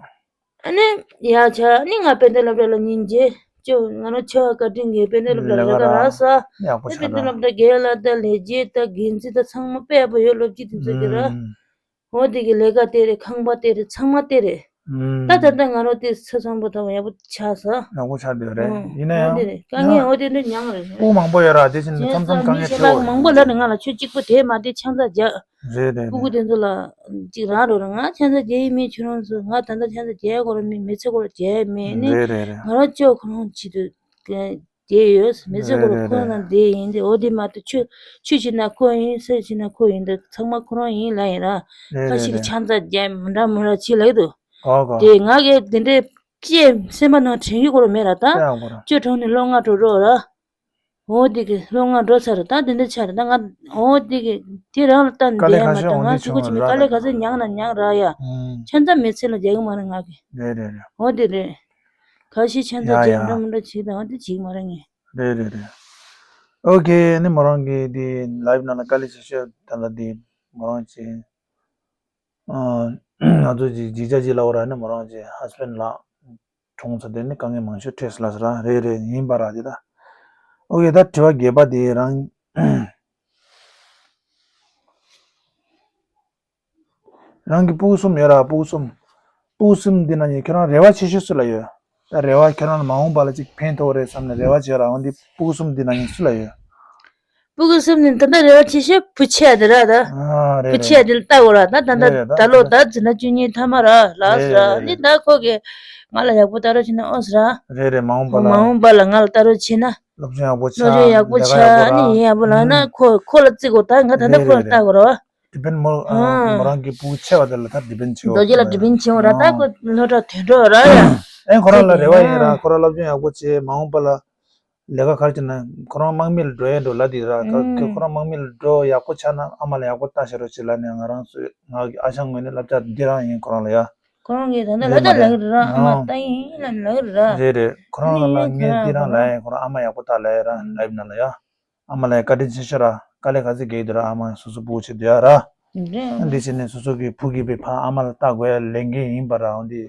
ཨ་ནི་ཡ་ཆ་ནི་ང་དཔལ་ལྡན་སློབ་གྲྭ་ལ་ཉིན་རྗེས་ཅོ་ང་རང་ཆ་བཀའ་དྲིན་གྱིས་དཔལ་ལྡན་སློབ་གྲྭ་ལས་ཀ་རག་ས། ཡག་པོ་ཆགས་ན། དཔལ་ལྡན་སློབ་གྲྭ་རྒན་ལགས་དང་ལས་བྱེད་དང་འགན་འཛིན་དང་ཚང་མ་དཔེ་ཡག་པོ་ཡོད། སློབ་སྤྱི་དེ་ཚོ་གི་ར། ཨུམ། འོ་དེ་གི་ལས་ཀ་དེ་རེད། ཁང་པ་དེ་རེད། ཚང་མ་དེ་རེད། ད་ད་ལྟ་ང་རང་དེ་ཚེ་ཚང་པོ་དང་ཡག་པོ་ཆགས་སོང་། ཡག་པོ་ཆགས་བསྡད་རེད། ཡིན་ན་ཡང་དཀའ་ངལ་འོ་དེ་འདྲ་མྱངས་རེད། སྤུ་མང་པོ་ཡོད་ར། དེ་བཞིན་མཚམས་མཚམས་དཀའ་ངལ་འཕྲད་ཡོད། མང་པོ་ལབ་ནས་ང་ལ་ཁྱོད་གཅིག་པུ་དེ་མ་དེ་ཆང་ས་རྒྱག་རེད་རེད། སྤུ་གུ་དེ་ཚོ་ལ་གཅིག་རང་རོགས་རེད། ང་ཆང་ས་རྒྱག་ཡི་མེད། ཁྱོད་རང་ཚོ་ང་ད་ལྟ་ཆང་ས་རྒྱག་ཡ་གོ་ར་མེད། མི་ཚེ་གོ་ར་རྒྱག་ཡ་མེད་ནི། རེད་རེད་རེད། ང་རང་ཅོ་ཁོ་རང་ཆེད་དུ་བསྡད་ཡོད། མི་ཚེ་གོ་ར་ཁོ་རང་ནང་བསྡད་ཡིན་ཏེ། འོ་དེ་མ་གཏོགས་ཆུ་ཆུ་བྱིན་ན་ཁོ་ཡིན། ས་བྱིན་ན་ཁོ་ཡིན་ཏེ། ཚང་མ་ཁོ་རང་ཡིན་ལབ་ཡིན་ར། ཁ་ཤས་ཀྱིས་ཆང་ས་རྒྱག་མི་འདྲ་མི་འདྲ་བྱེད་ལབ་འདུག་དེ་ང་གིས་དེ་འདྲའི་ཅེས་སེམས་པ་ནང་དྲན་གྱི་གོ་ར་མེད་ར། ད་ཅོ་གྲོངས་ནས་ལོ་ལྔ་འགྲོ་རོགས་ར། འོ་དེ་གི་ལོ་ལྔ་འགྲོ་ཚར་ར། ད་དེ་འདྲ་ཆགས་ར། ད་ང་འོ་དེ་གི་དེ་རང་ལ་ལྟ་ནས་བསྡད་ཡ་མ་གཏོགས་ང་ཆོ་ག་ཅིག་མེད། དཀའ་ལས་ག་ཚོད་མྱངས་ན་མྱངས་ར་ཡ། ཆང་ས་མི་ཚེ་ལ་རྒྱག་གི་མ་རེད་ང་གི། རེད་རེད་རེད། འོ་དེ་རེད། ཁ་ཤས་ཆང་ས་ཡ་རྒྱག་ཡ། འདྲ་མི་འདྲ་བྱེད་དང་འོ་དེ་བྱེད་ཀྱི་མ་རེད་ངས། རེད་རེད་རེད། ཨོ་ཁེ། ཨ་ནི་མོ་རང་གི་དེ་ལའིབ་ནང་ལ་དཀའ་ལས་ཆེ་ཤོས་ད་ལ་དེ་མོ་རང་ཆེ། ང་ཚོ་ཅིག་ཅིག་ཅག་ཅིག་ལབ་པ་ར། ནི་མོ་རང་ཅིག་ཧས་བྷེན་ཌི་ལ་གྲོངས་ཚར་དེ་ནི་དཀའ་ངལ་མང་ཤོས་འཕྲད་སོང་ལབ་ས་ར། རེད་རེད། ཡིན་པ་ར་དེ་ད། ཨོ་ཁེ། ད་དྲི་བ་བརྒྱད་པ་དེ་རང་རང་གི་སྤུ་གུ་གསུམ་ཡོད་ར། སྤུ་གུ་གསུམ། སྤུ་གུ་གསུམ་འདི་ནང་ནས་ཁྱོད་རང་རེ་བ་ཆེ་ཤོས་སུ་ལ་ཡོད། ད་རེ་བ་ཁྱོད་རང་ལ་མ་འོངས་པ་ལ་ཅིག་ཕན་ཐོགས་རེད་བསམ་ནས་རེ་བ་བྱེད་ར། འོན་ཏེ་སྤུ་གུ་གསུམ་འདི་ནང་ནས་སུ་ལ་ཡོད། སྤུ་གུ་གསུམ་ནི་ད་ལྟ་རེ་བ་ཆེ་ཤོས་བུ་ཆེ་ཡ་དེ་ར་ད། ཨ་རེད་བུ་ཆེ་ཡ་རེད། དེ་ལ་ལྟ་དགོས་ར། ད་ད་ལྟ་རེད་རེད། ད་ད་ལོ་ད་འཛིན་གྲྭ་བཅུ་གཉིས་མཐའ་མ་ར་ལགས་རེད་ར། རེད་ནི་རེད། ད་ཁོ་གིས་ང་ལ་ཡག་པོ་ལྟ་རོགས་བྱས་ན་ཨོ་ཟེར་ར། རེད་རེད། མ་འོངས་པ་ལ་མ་འོངས་པ་ལ་ང་ལ་ལྟ་རོགས་བྱས་ན། སློབ་སྦྱོང་ཡག་པོ་ཆགས། སློབ་སྦྱོང་ཡག་པོ་ལས་ཀ་ཡག་པོ་ཆགས་ར། ནི་ཡིན་ཡག་པོ་ལ་ན་ཨུམ། ཁོ་ཁོ་ལ་བརྩི་དགོས། ད་ང་ད་ལྟ་རེད་ཁོ་ལ་རེད་ལྟ་དགོས་ར་བ། ཌི་པེན་མོ་ཨ། མོ་རང་གི་སྤུ་གུ་ཆེ་བ་དེ་ལ་ད་ཌི་པེན་བྱེད་འོ། རྡོ་རྗེ་ལ་ཌི་པེན་བྱེད་འོ་ར། ད་ཨ། ཁོ་སློབ་གྲྭ་དོན་འགྲོ་ར་ཡ། ཨེ་ཁོ་རང་ལ་རེ་བ་ཡིན་ར། ཨ། ཁོ་རང་སློབ་སྦྱོང་ཡག་པོ་བྱེད། མ་འོངས་པ་ལ་ལས་ཀ་ག་རེ་བྱེད་ན་ཁོ་རང་དམག་མི་ལ་འགྲོ་ཡས་འགྲོ་ལབ་དེ་ར། ཨ། ཁོ་རང་དམག་མི་ལ་འགྲོ་ཡག་པོ་ཆགས་ན་ཨ་མ་ལ་ཡག་པོ་ལྟ་ཤེས་རོགས་བྱེད་ལབ་ནས། ང་རང་ཚོས་ང་གི་ཨ་ཞང་ངོས་ནས་བསླབ་བྱ་འདི་རང་ཡིན་ཁོ་རང་ལ་ཡ། ཁོ་རང་གིས་ད་ལྟ་ལབ་ད་ལབ་གི་རེད་ར། ཨ་མ་ལྟ་ཡིན་ལབ་ལབ་གི་རེད་ར། རེད་རེད། ཁོ་རང་ལ་ངས་འདི་རང་ལབ་ཡིན། ཁོ་རང་ཨ་མ་ཡག་པོ་ལྟ་ལབ་ཡིན་ར། ལའིབ་ནང་ལ་ཡ། ཨ་མ་ལ་ཡ་བཀའ་དྲིན་ཆེ་ཤོས་ར། དཀའ་ལས་ག་ཚོད་བརྒྱབ་ཡོད་དེ་ར། ཨ་མ་སོ་སོ་སྤུ་གུ་ཆེད་དུ་ཡ་ར། རེད། འདི་བྱས་ནས་སོ་སོ་གི་བུ་གིས་པའི་ཕ་ཨ་མ་ལ་ལྟ་དགོས་ཡ་ལས་འགན་ཡིན་པ་ར། འོ་འདི་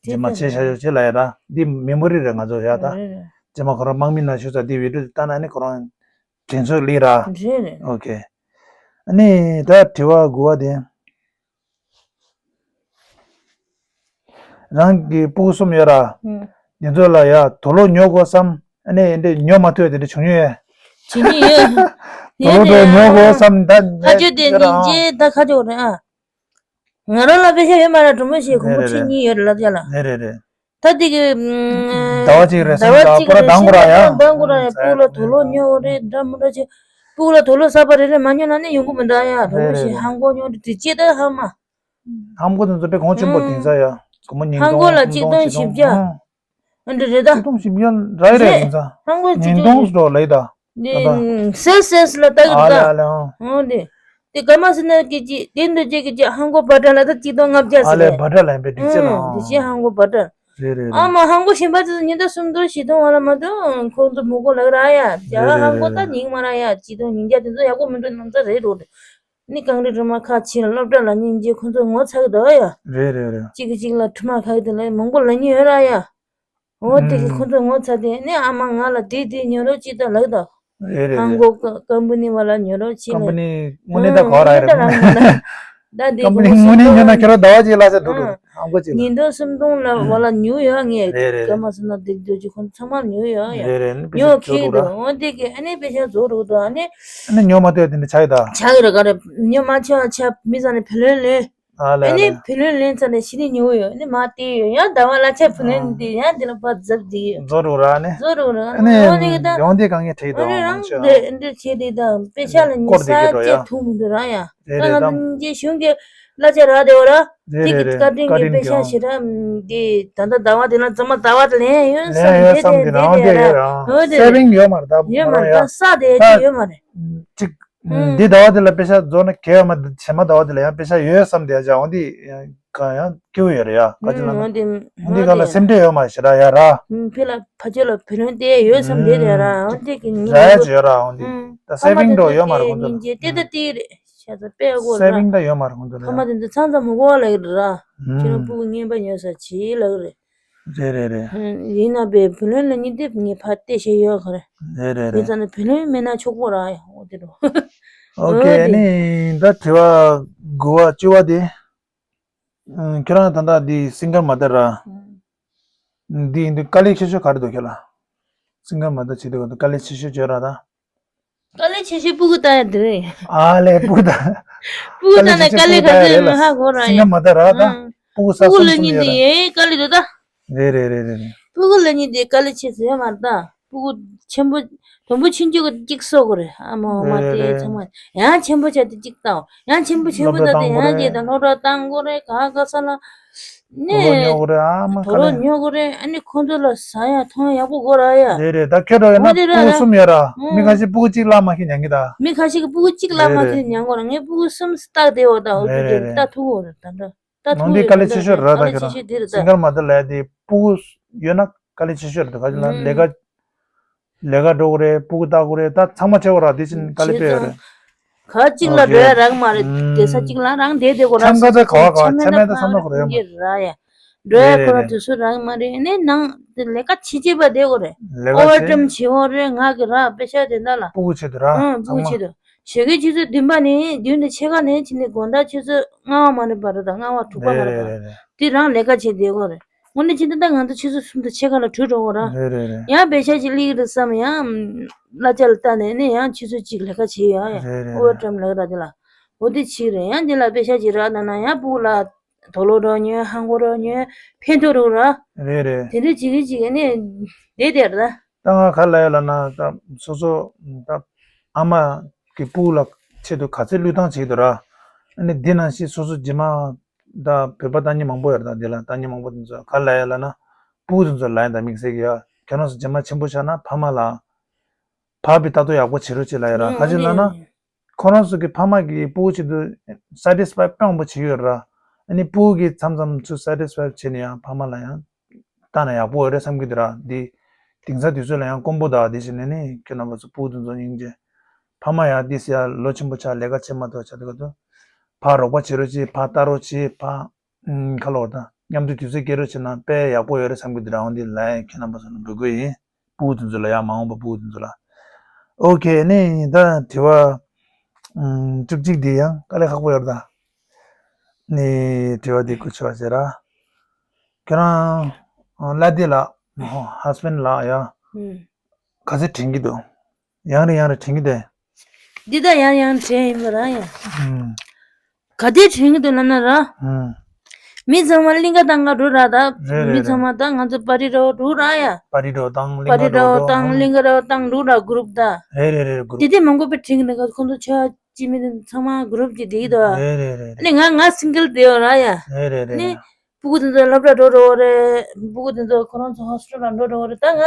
རྗེས་མ་བྱས་བཞག་ཡོད་ཅེས་ལབ་ཡ་ར། འདི་མེ་མོ་རི་རེད་ང་ཚོ་ཡ་ད། རེད་རེད། རྗེས་མ་ཁོ་རང་དམག་མི་ནང་ཞུགས་ཚར་དེ་བི་ཌི་ཡོ་དེ་ལྟ་ན་ནི་ཁོ་རང་དྲན་ཚོད་སླེབས་ར། རེད་རེད། ཨོ་ཁེ། ཨ་ནི་ད་དྲི་བ་དགུ་བ་དེ། རང་གི་སྤུ་གུ་གསུམ་ཡོད་ར། ཨུམ། དེ་ཚོ་ལ་ཡ་དུག་ལོག་ཉོ་དགོས་བསམ། ཨ་ནི་འདི་ཉོ་མ་ཐུབ་དེ་འདྲ་བྱུང་ཡོད། བྱེད་ཀྱི་ཡོད། དུག་ལོག་དེ་ཉོ་དགོས་བསམ་ད་ཁ་ཆོས་དེ་ཡོད་ར། སྙིང་རྗེ་ད་ཁ་ཆོས་རེད་ཨ། ང་རང་ལ་པེ་ཤ་ཡོད་མ་རེད། གྲོགས་མོ་ཞིག་གོང་བུ་ཁྲི་གཉིས་ཡོད་རེད་ལབ་ཡ་ལ། རེད་རེད་རེད། ད་དེ་གི་ཟླ་བ་གཅིག་རེད་ཟླ་བ་གཅིག་རེད་ཟླ་བ་གཅིག་རེད་ཟླ་བ་གཅིག་རེད་ཟླ་བ་གཅིག་རེད། སྤུ་གུ་ལ་དུག་ལོག་ཉོ་རེད་འདྲ་མི་འདྲ་བྱེད། སྤུ་གུ་ལ་དུག་ལོག་གསར་པ་རེ་རེ་མ་ཉོ་ན་ནི་ཡོང་གི་མི་འདུག་ཡ། གྲོགས་མོ་ཞིག་ཧང་གོ་ཉོ་རེད་དེ་ཅི་ད་ཧ་མ། ཧམ་གོ་དེ་ཚོ་དཔེ་གོང་ཆེན་པོ་དེང་སང་ཡ། སྒོར་མོ་ཉིས་སྟོང་ཧང་གོ་ལ་གཅིག་སྟོང་བཞི་བརྒྱ། ཨ་འདྲ་རེད་ད། གཅིག་སྟོང་བཞི་བརྒྱ་རག་རེད་དེང་སང་། ཧང་གོ་ཉིས་སྟོང་ཟེར་ལབ་ད། ནི་སེལ་སེལ་ལ་ལྟ་གི་རེད་ད། ཨ་ལེ་ཨ་ལེ་ཨང་། ཨོ་དེ། དེ་ག་མ་ཟེར་ན་གི་ཅི་དེ་འདྲ་ཅིག་གི་ཅི་ཧང་གོ་བ་ཏྲ་ལ་ད་གཅིག་སྟོང་ལྔ་བརྒྱ་ཟེར་ཨ་ལེ་རེད། བ་ཏྲ་ལ་ཡིན་པས་འགྲིག་ཅེ་ལ་ཨང་། དེ་ཅི་ཧང་གོ་བ་ཏྲ། རེད་རེད་རེད། ཨ་མ་ཧང་གོ་གཞན་པ་ཚོ་ཉིས་སྟོང་སུམ་སྟོང་བཞི་སྟོང་བ་ལ་མ་གཏོགས་ཁོང་ཚོ་མི་དགོས་ལབ་ར་ཡ། རྒྱ་རེད་རེད་ཧང་གོ་རེད། ད་ཉིན་མ་ར་ཡ་གཅིག་སྟོང་ཉིས་བརྒྱ་དེ་ཚོ་ཡག་པོ་མི་འདུག་ནམ་ཚ་རེད་འགྲོ་རེད། ནི་གངས་རི་སྒྲོལ་མ་ཁ་ཕྱིན་ལ་སློབ་གྲྭ་ལ་སྙིང་རྗེ་ཁོང་ཚོ་ངོ་ཚ་གི་འདུག་ཡ། རེད་རེད་རེད། གཅིག་གིས་གཅིག་ལ་ཁྲུ་མ་ཁ་གི་དེ་ལ་མང་པོ་ལབ་ཉེན་ཡོད་ར་ཡ། འོ་དེ་གིས་ཁོང་ཚོ་ངོ་ཚ་དེ་ནི་ཨ་མ་ང་ལ་དེ་དེ་ཉོ་རོགས་ཅིག་ད་ལབ་ད། རེད་རེད་ཧང་རེད། གོ་ཀ་ཀམ་པ་ནི་བ་ལ་ཉོ་རོགས་ཅིག་ལབ། ཀམ་པ་ནི་དངོས་གནས་ད་གོ་ར་རེད། ད་དེ་ཀམ་པ་ནི་དངོས་གནས་ཉོ་ན་ཁྱོད་ར་ཟླ་བ་གཅིག་ལ་ཟེར་འདུག་འདུག་ཧང་གོ་ཅིག་ལ། ཉིས་སྟོང་སུམ་སྟོང་ལ་བ་ལ་ཉོ་ཡོད་ངས། རེད་རེད་རེད། ཀ་མ་སོང་ན་དེ་དུས་ཀྱི་ཁོང་ཚང་མ་ཉོ་ཡོད་ཡ། རེད་རེད། ཨ་ནི་དཔེ་ཉོ་ཆ་ཁྱེར་རྫོགས་འདུག་ར། འོ་དེ་གི་ཨ་ནི་དཔེ་ཆ་རྫོགས་འདུག་ཨ་ནི། ཨ་ནི་ཉོ་མ་ཐུབ་དེ་འདྲ་ཆགས་ཡོད་ད། ཆགས་ཡོད་ར་ག་རེ་ཉོ་མ་ཆོག་ཆ་མི་ཚང་ནས་བུ་ལོན་ལེན། ཨ་ལེ་ཨ་ཨ་ནི་ལེ། བུ་ལོན་ལེན་ཚར་ནས་ཕྱི་ནས་ཉོ་གི་ཡོད། ཨ་ནི་མ་བལྟས་ཡོད་ཡང་ཟླ་བ་གླ་ཆ་བུ་ལོན་ཨ་འདི་ཡང་འདི་ལ་ཕར་རྫབ་འདི་ཡོད། རྫོགས་འགྲོ་ར་ཨ་ནི། རྫོགས་འགྲོ་ར་ཨ་ཨ་ནི་ནི་ཨ་ནི་གི་ད། ཡོང་དེ་གང་ངས་ཁྲིད་ཨ་དང་ནི་མང་རང་ཆེ་དེ་ཨ། འདི་བྱས་དེ་ད་དཔེ་ཆ་ལ་ཉི་སྐོར་དེ་ས་གི་འགྲོ་ཡ། བཅད་ཐུབ་མི་འདུག་ར་ཡ། རེད་ད་རེད་ང་ད། ཚོ་ཉིན་རྗེས་གཞུང་གི་གླ་ཆ་རག་དེ་བ་ར། རེད་དེ་གི་རེད་རེད། བཀའ་དྲིན་གི་བཀའ་དྲིན་དཔེ་གི་ཆ་ཨང་། ཞེ་དྲག་འདི་ད་ལྟ་ཟླ་བ་དེ་ལ་ཚང་མ་ཟླ་བ་དེ་ལེན་ཡོད་བསམ་ལེན་ཡོད་བསམ་དེ་དེ་ནང་དེ་དེ་ར་ར། ཧོ་དེ་སེ་བིང་ཡོད་མ་རེད་ད་ཡོད་མ་རེད་ད་ས་དེ་ད་ཅི་ཡོད་མ་རེད། ཅིག་ཨུམ། འདི་ཟླ་བ་འདི་ལ་པེ་ཤ་རྫོགས་ན་གལ་ཡོད་མ་རེད། ཕྱི་མ་ཟླ་བ་འདི་ལ་ཡང་པེ་ཤ་ཡོད་བསམ་དེ་ཡང་ཅང་འོང་དེ་གང་ཡང་སྐྱིད་པོ་ཡོད་རེད་ཡ། ག་ཅི་ལ་ན་འོང་དེ་འདི་ག་ལ་སེམས་ཁྲལ་ཡོད་མ་ཞེ་དྲག་ཡ་ར། ཕི་ལ་ཕ་ཆོས་ལ་བུ་ལོན་དེ་ཡོད་བསམ་དེ་རེད་ར། འོང་དེ་གི་ཉིན་ར་ཡ་ཅི་ཡོད་ར་འོང་དེ་ད་སེ་བིང་འགྲོ་ཡོད་མ་རེད་ཁོང་ཚོ་ལ། དེ་ད་དེ་རེད་ཤ་ཚ་པད་གོ་སེ་བིང་ད་ཡོད་མ་རེད་ཁོང་ཚོ་ལ་ཕ་མ་ཡ། དེ་ཚོ་ཚང་ཚང་མི་གོ་བ་ལ་ཡོད་ར། ཁྱེད་རང་སྤུ་གུ་རྔན་པ་ཉོ་ས་བྱེད་ལ་རེད། རེད་རེད་རེད། ཡིན་ན་པའི་བུ་ལོན་ལ་གཉིས་དེབ་ངས་ཕར་བལྟས་བཤད་ཡོད་ག་རེ། རེད་རེད་རེད། ཡིན་ཙང་ནི་བུ་ལོན་མེད་ན་ཆོག་གོ་ར་ཡ་འོ་དེ་རུ། ཨོ་ཁེ་ཨོ་དེ། ནི་ད་དྲི་བ་དགུ་བ་བཅུ་བ་དེ། ཁྱོད་རང་ད་ལྟ་འདི་སིང་གར་མ་ད་ར། འདི་ཡིན་དུས་དཀའ་ལས་ཆེ་ཤོས་ག་རེ་འདུག་ཁྱོད་ལ། སིང་གར་མ་ད་བྱེད་དུས་ག་དུས་དཀའ་ལས་ཆེ་ཤོས་བརྗོད་ར་ད། དཀའ་ལས་ཆེ་ཤོས་སྤུ་གུ་ལྟ་ཡ་འདི་རེད། ཨ་ལས་སྤུ་གུ་ལྟ། སྤུ་གུ་ལྟ་ན་དཀའ་ལས་ག་ཚོད་མི་ཧ་གོ་ར་ཡ། སིང་གར་མ་ད་ར་ད། སྤུ་གུ་ས་སྤུ་གུ་གསུམ་ལ་གཉིས་འདི་ཡ་དཀའ་ལས་འདུག་ད། རེད་རེད་རེད་རེད་རེད། སྤུ་གུ་ལ་ཉིད་དེ་དཀའ་ལས་ཆེ་ཟེར་མ་རེད་ད། སྤུ་གུ་ཆེན་པོ། དུམ་བུ་ཆུང་ཆུང་གི་གཅིག་གསོ་དགོས་རེད། ཨ་མ་ཨོ་མ་རེད་དེ་རེད། ཚང་མ་ཡང་ཆེན་པོ་བྱས་ཏེ་གཅིག་བཏང་། ཡང་ཆེན་པོ་ཆེན་པོ་སློབ་གྲྭ་བཏང་དེ་ཡང་བཏང་དགོས་རེད། རེད་ད། སློབ་གྲྭ་བཏང་དགོས་རེད། ག་ག་ས་ལ་དུག་ནས་ལོག་ཉོ་དགོས་རེད། ཨ་མ་དུག་ག་ལོག་ལས། ཉོ་དགོས་རེད། ཨ་ནི་ཁོང་ཚོ་ལ་ཟ་ཡ་འཐུང་ཡ་ཡག་པོ་དགོས་ར་ཡ། རེད་རེད། ད་ཁྱོད་འདྲ་ཡོད་ན་འོ་དེ་ར་སྤུ་གུ་ར། གསུམ་ཡོད་ར། ཨོ། མི་ཁ་ཤས་སྤུ་གུ་གཅིག་ལ་མ་ཁེ་ཉན་གི་ད། མི་ཁ་ཤས་ཀྱི་སྤུ་གུ་གཅིག་ལ་མ་ཁེ་ཉན་དགོས་ར། ངའི་སྤུ་གུ་གསུམ་སྟག་དེ་འོ་ད། འོ་དེ་རེད་རེད་རེད། ལྟ་ཐུབ་འོ་ར་ད་འདྲ། ད་ནང་དེ་དཀའ་ལས་ཆེ་ཤོས་རེད་ད། དཀའ་ལས་ཁྱེད་ཆེ་རང་ཤོས་དེ་རེད་ད། སིང་གར་མ་ད་ལས་དེ་སྤུ་གུ་ཡོད་ན་དཀའ་ལས་ཆེ་ཤོས་རེད་ད། ག་ཅི་ན་ཨུམ། ལས་ཀ་ལས་ཀ་འགྲོ་དགོས་རེད། སྤུ་གུ་ལྟ་དགོས་རེད། ད་ཚང་མ་བྱེད་དགོས་ར། དེ་བཞིན་དཀའ་ལས་དཔེ་ཡོད་རེད། ག་གཅིག་ལ་འགྲོ་ཡ་རག་མ་རེད། ཨུམ། བསྡད་ས་གཅིག་ལ་རང་བསྡད་བསྡད་དགོས་ར། འཆམ་ས་ག་བ་ག་བ་འཆམ་ས་ད་ཚང་མ་ཁོ་རེད་མ་རེད། འགྲོ་ཡ་ཁོ་ར་དུས་སུ་རག་མ་རེད། ཨ་ནི་ནང་དེ་ལས་ཀ་བྱེད་བྱེད་པ་བསྡད་དགོས་རེད། ལས་ཀ་ཨོ་བར་ཊེམ་བྱེད་དགོས་རེད། ང་གི་ར་པེ་ཤ་དེ་འདྲ་ལ། སྤུ་གུ་ཆེད་དུ་ར། ཨུམ། སྤུ་གུ་ཆེད་དུ། ཞོགས་ཀའི་ཆུ་ཚོད་བདུན་པ་ནས་བདུན་དང་ཕྱེད་ཀ་ནས་བྱས་ནས་དགོང་དག་ཆུ་ཚོད་ལྔ་པ་མ་རེད་པ་རེད་ད། ལྔ་པ་དྲུག་པ་མ་རེད་པ། རེད་རེད་རེད། དེ་རང་ལས་ཀ་བྱེད་བསྡད་དགོས་རེད། དངོས་གནས་བྱས་ན་ད་ང་ཚོ་ཆུ་ཚོད་གསུམ་དང་ཕྱེད་ཀ་ལ་གྲོལ་འགྲོ་གི་ར། རེད་རེད་རེད། ཡང་པེ་ཤ་ཅིག་སླེབས་ཀྱི་རེད་བསམ་ཡང་གླ་ཆ་ལ་བལྟས་ནས་ནི་ཡང་ཆུ་ཚོད་གཅིག་ལས་ཀ་བྱེད་ཡ་ཡ། རེད་རེད་ཨོ་བར་རེད། ཊེམ་ལས་ཀ་ར་དེ་ལ། འོ་དེ་བྱེད་རེད། ཡང་དེ་ལ་པེ་ཤ་ཅིག་རག་ན་ན་ཡང་སྤུ་གུ་ལ་དུག་ལོག་རོགས་ཉོས། ཧང་གོ་རོགས་ཉོས། ཕན་ཐོགས་རོགས་ར། རེད་རེད། དེ་འདྲ་བྱེད་ཀྱི་བྱེད་ཀྱི་ནི་བསྡད་བསྡད་ར། ད་ང་ག་ལ་ཡ་ལ་ན་ད་སོ་སོ་ད་ཨ་མ་གི་སྤུ་གུ་ལ་ཆེད་དུ་ག་ཚོད་བློས་བཏང་བྱེད་ཀྱི་འདུག་ར། ཨ་ནི་འདི་ནང་བཞིན་སོ་སོ་རྗེས་མ་ད་བོད་པ་ལྟ་མཁན་མང་པོ་ཡོད་རེད། ད་འདི་ལ་ལྟ་མཁན་མང་པོ་དེ་ཚོ་ག་ལ་ཡ་ལ་ན་སྤུ་གུ་དེ་ཚོ་ལ་ཡ་ད་དམིགས་བསལ་གྱི་ཡ་ཁྱོད་རང་ཚོ་རྗེས་མ་ཆེན་པོ་ཆགས་ན་ཕ་མ་ལ་ཕ་བི་ལྟ་རྟོག་ཡག་པོ་བྱེད་རོགས་བྱེད་ལ་ཡ་ར། ཨང་ག་ཅི་ཨ་ལ་ན། ནི། ཁོ་རང་ཚོ་གི་ཕ་མ་གིས་སྤུ་གུ་ཆེད་དུ་སེ་ཊི་སི་ཕའི་དཔེ་མང་པོ་བྱེད་ཡོད་ར། ཨ་ནི་སྤུ་གུ་གིས་མཚམས་མཚམས་ཚུར་སེ་ཊི་སི་ཕའི་བྱས་ནས་ཡང་ཕ་མ་ལ་ཡང་ལྟ་ན་ཡག་པོ་ཡོད་རེད་བསམ་གྱི་འདུག་ར། འདི་དེང་སང་དུས་ཚོད་ལ་ཡང་དཀོན་པོ་དང་དེ་བྱས་ནས་ནི་ཁྱོད་རྣམ་པ་ཚོ་སྤུ་གུ་དེ་ཚོ་སྙིང་རྗེ། ཕ་མ་ཡང་འདི་ཟེར་ཡ་ལོ་ཆེན་པོ་ཆགས་ལས་ཀ་བྱེད་མ་ཐུབ་ཆགས་དུས་ག་དུས་ཕར་རོགས་པ་བྱེད་རོགས་བྱེད། ཕར་ལྟ་རོགས་བྱེད། ཕར་ཁ་ལོ་དང་མཉམ་དུ་དུས་ཚོད་སྐྱེལ་རོགས་བྱེད་ན་དཔེ་ཡག་པོ་ཡོད་རེད་བསམ་གྱི་འདུག་ར། འོ་འདི་ལ་ཡང་ཁྱེད་རྣམ་པ་ཚོ་ལ་འབོད་སྐུལ་ཡིན། སྤུ་གུ་དེ་ཚོ་ལ་ཡང་མ་འོངས་པ་སྤུ་གུ་དེ་ཚོ་ལ། ཨོ་ཁེ། ནི་ད་དྲི་བ་ཨམ་བཅུ་གཅིག་འདི་ཡང་དཀའ་ལས་ཁག་པོ་ཡོད་རེད་ད། ནི་དྲི་བ་འདི་གོ་ཆོད་པ་བྱེད་ར། ཁྱོད་རང་ལ་དེ་ལ་ཧ་སི་བྷེན་ཌི་ལ་ཡ་ཨུམ། ག་ཚོད་དྲན་གྱི་འདུག་ཡང་རེ་ཡང་རེ་དྲན་གྱི་འདུག་འདི་ད་ཡང་ཡང་དྲན་ཡིན་པ་ར་ཡ། ཨུམ། ག་དེ་དྲན་གྱི་འདུག་ལབ་ན་ར། ཨུམ། མི་ཚང་མ་གླིང་ག་དང་ག་འགྲོ་ར་ད། རེད་རེད་མི་ཚང་མ་རེད། ད་ང་ཚོ་པར་ཊི་འགྲོ་འགྲོ་ར་ཡ། པར་ཊི་འགྲོ་དང་གླིང་པར་ཊི་ག་འགྲོ་འགྲོ་དང་གླིང་ག་འགྲོ་དང་འགྲོ་ར་གུ་རུབ་ད། རེད་རེད་རེད། གུ་རུབ། དེ་དེ་མང་པོ་པའི་དྲན་གྱི་འདུག་ཁོང་ཚོ་ཆ་ཅི་མི་ཚང་མ་གུ་རུབ་ཀྱི་བསྡད་ཀྱི་འདུག་རེད་རེད་རེད། ཨ་ནི་ང་ང་སིང་གལ་བསྡད་ཡོད་ར་ཡ། རེད་རེད་རེད། ཨ་ནི་ཡ། སྤུ་གུ་དེ་ཚོ་སློབ་གྲྭ་འགྲོ་འགྲོ་གི་རེད། སྤུ་གུ་དེ་ཚོ་ཁོ་རང་ཚོ་ཧོ་སི་ཊེལ་ལ་འགྲོ་འགྲོ་གི་རེད། ད་ང་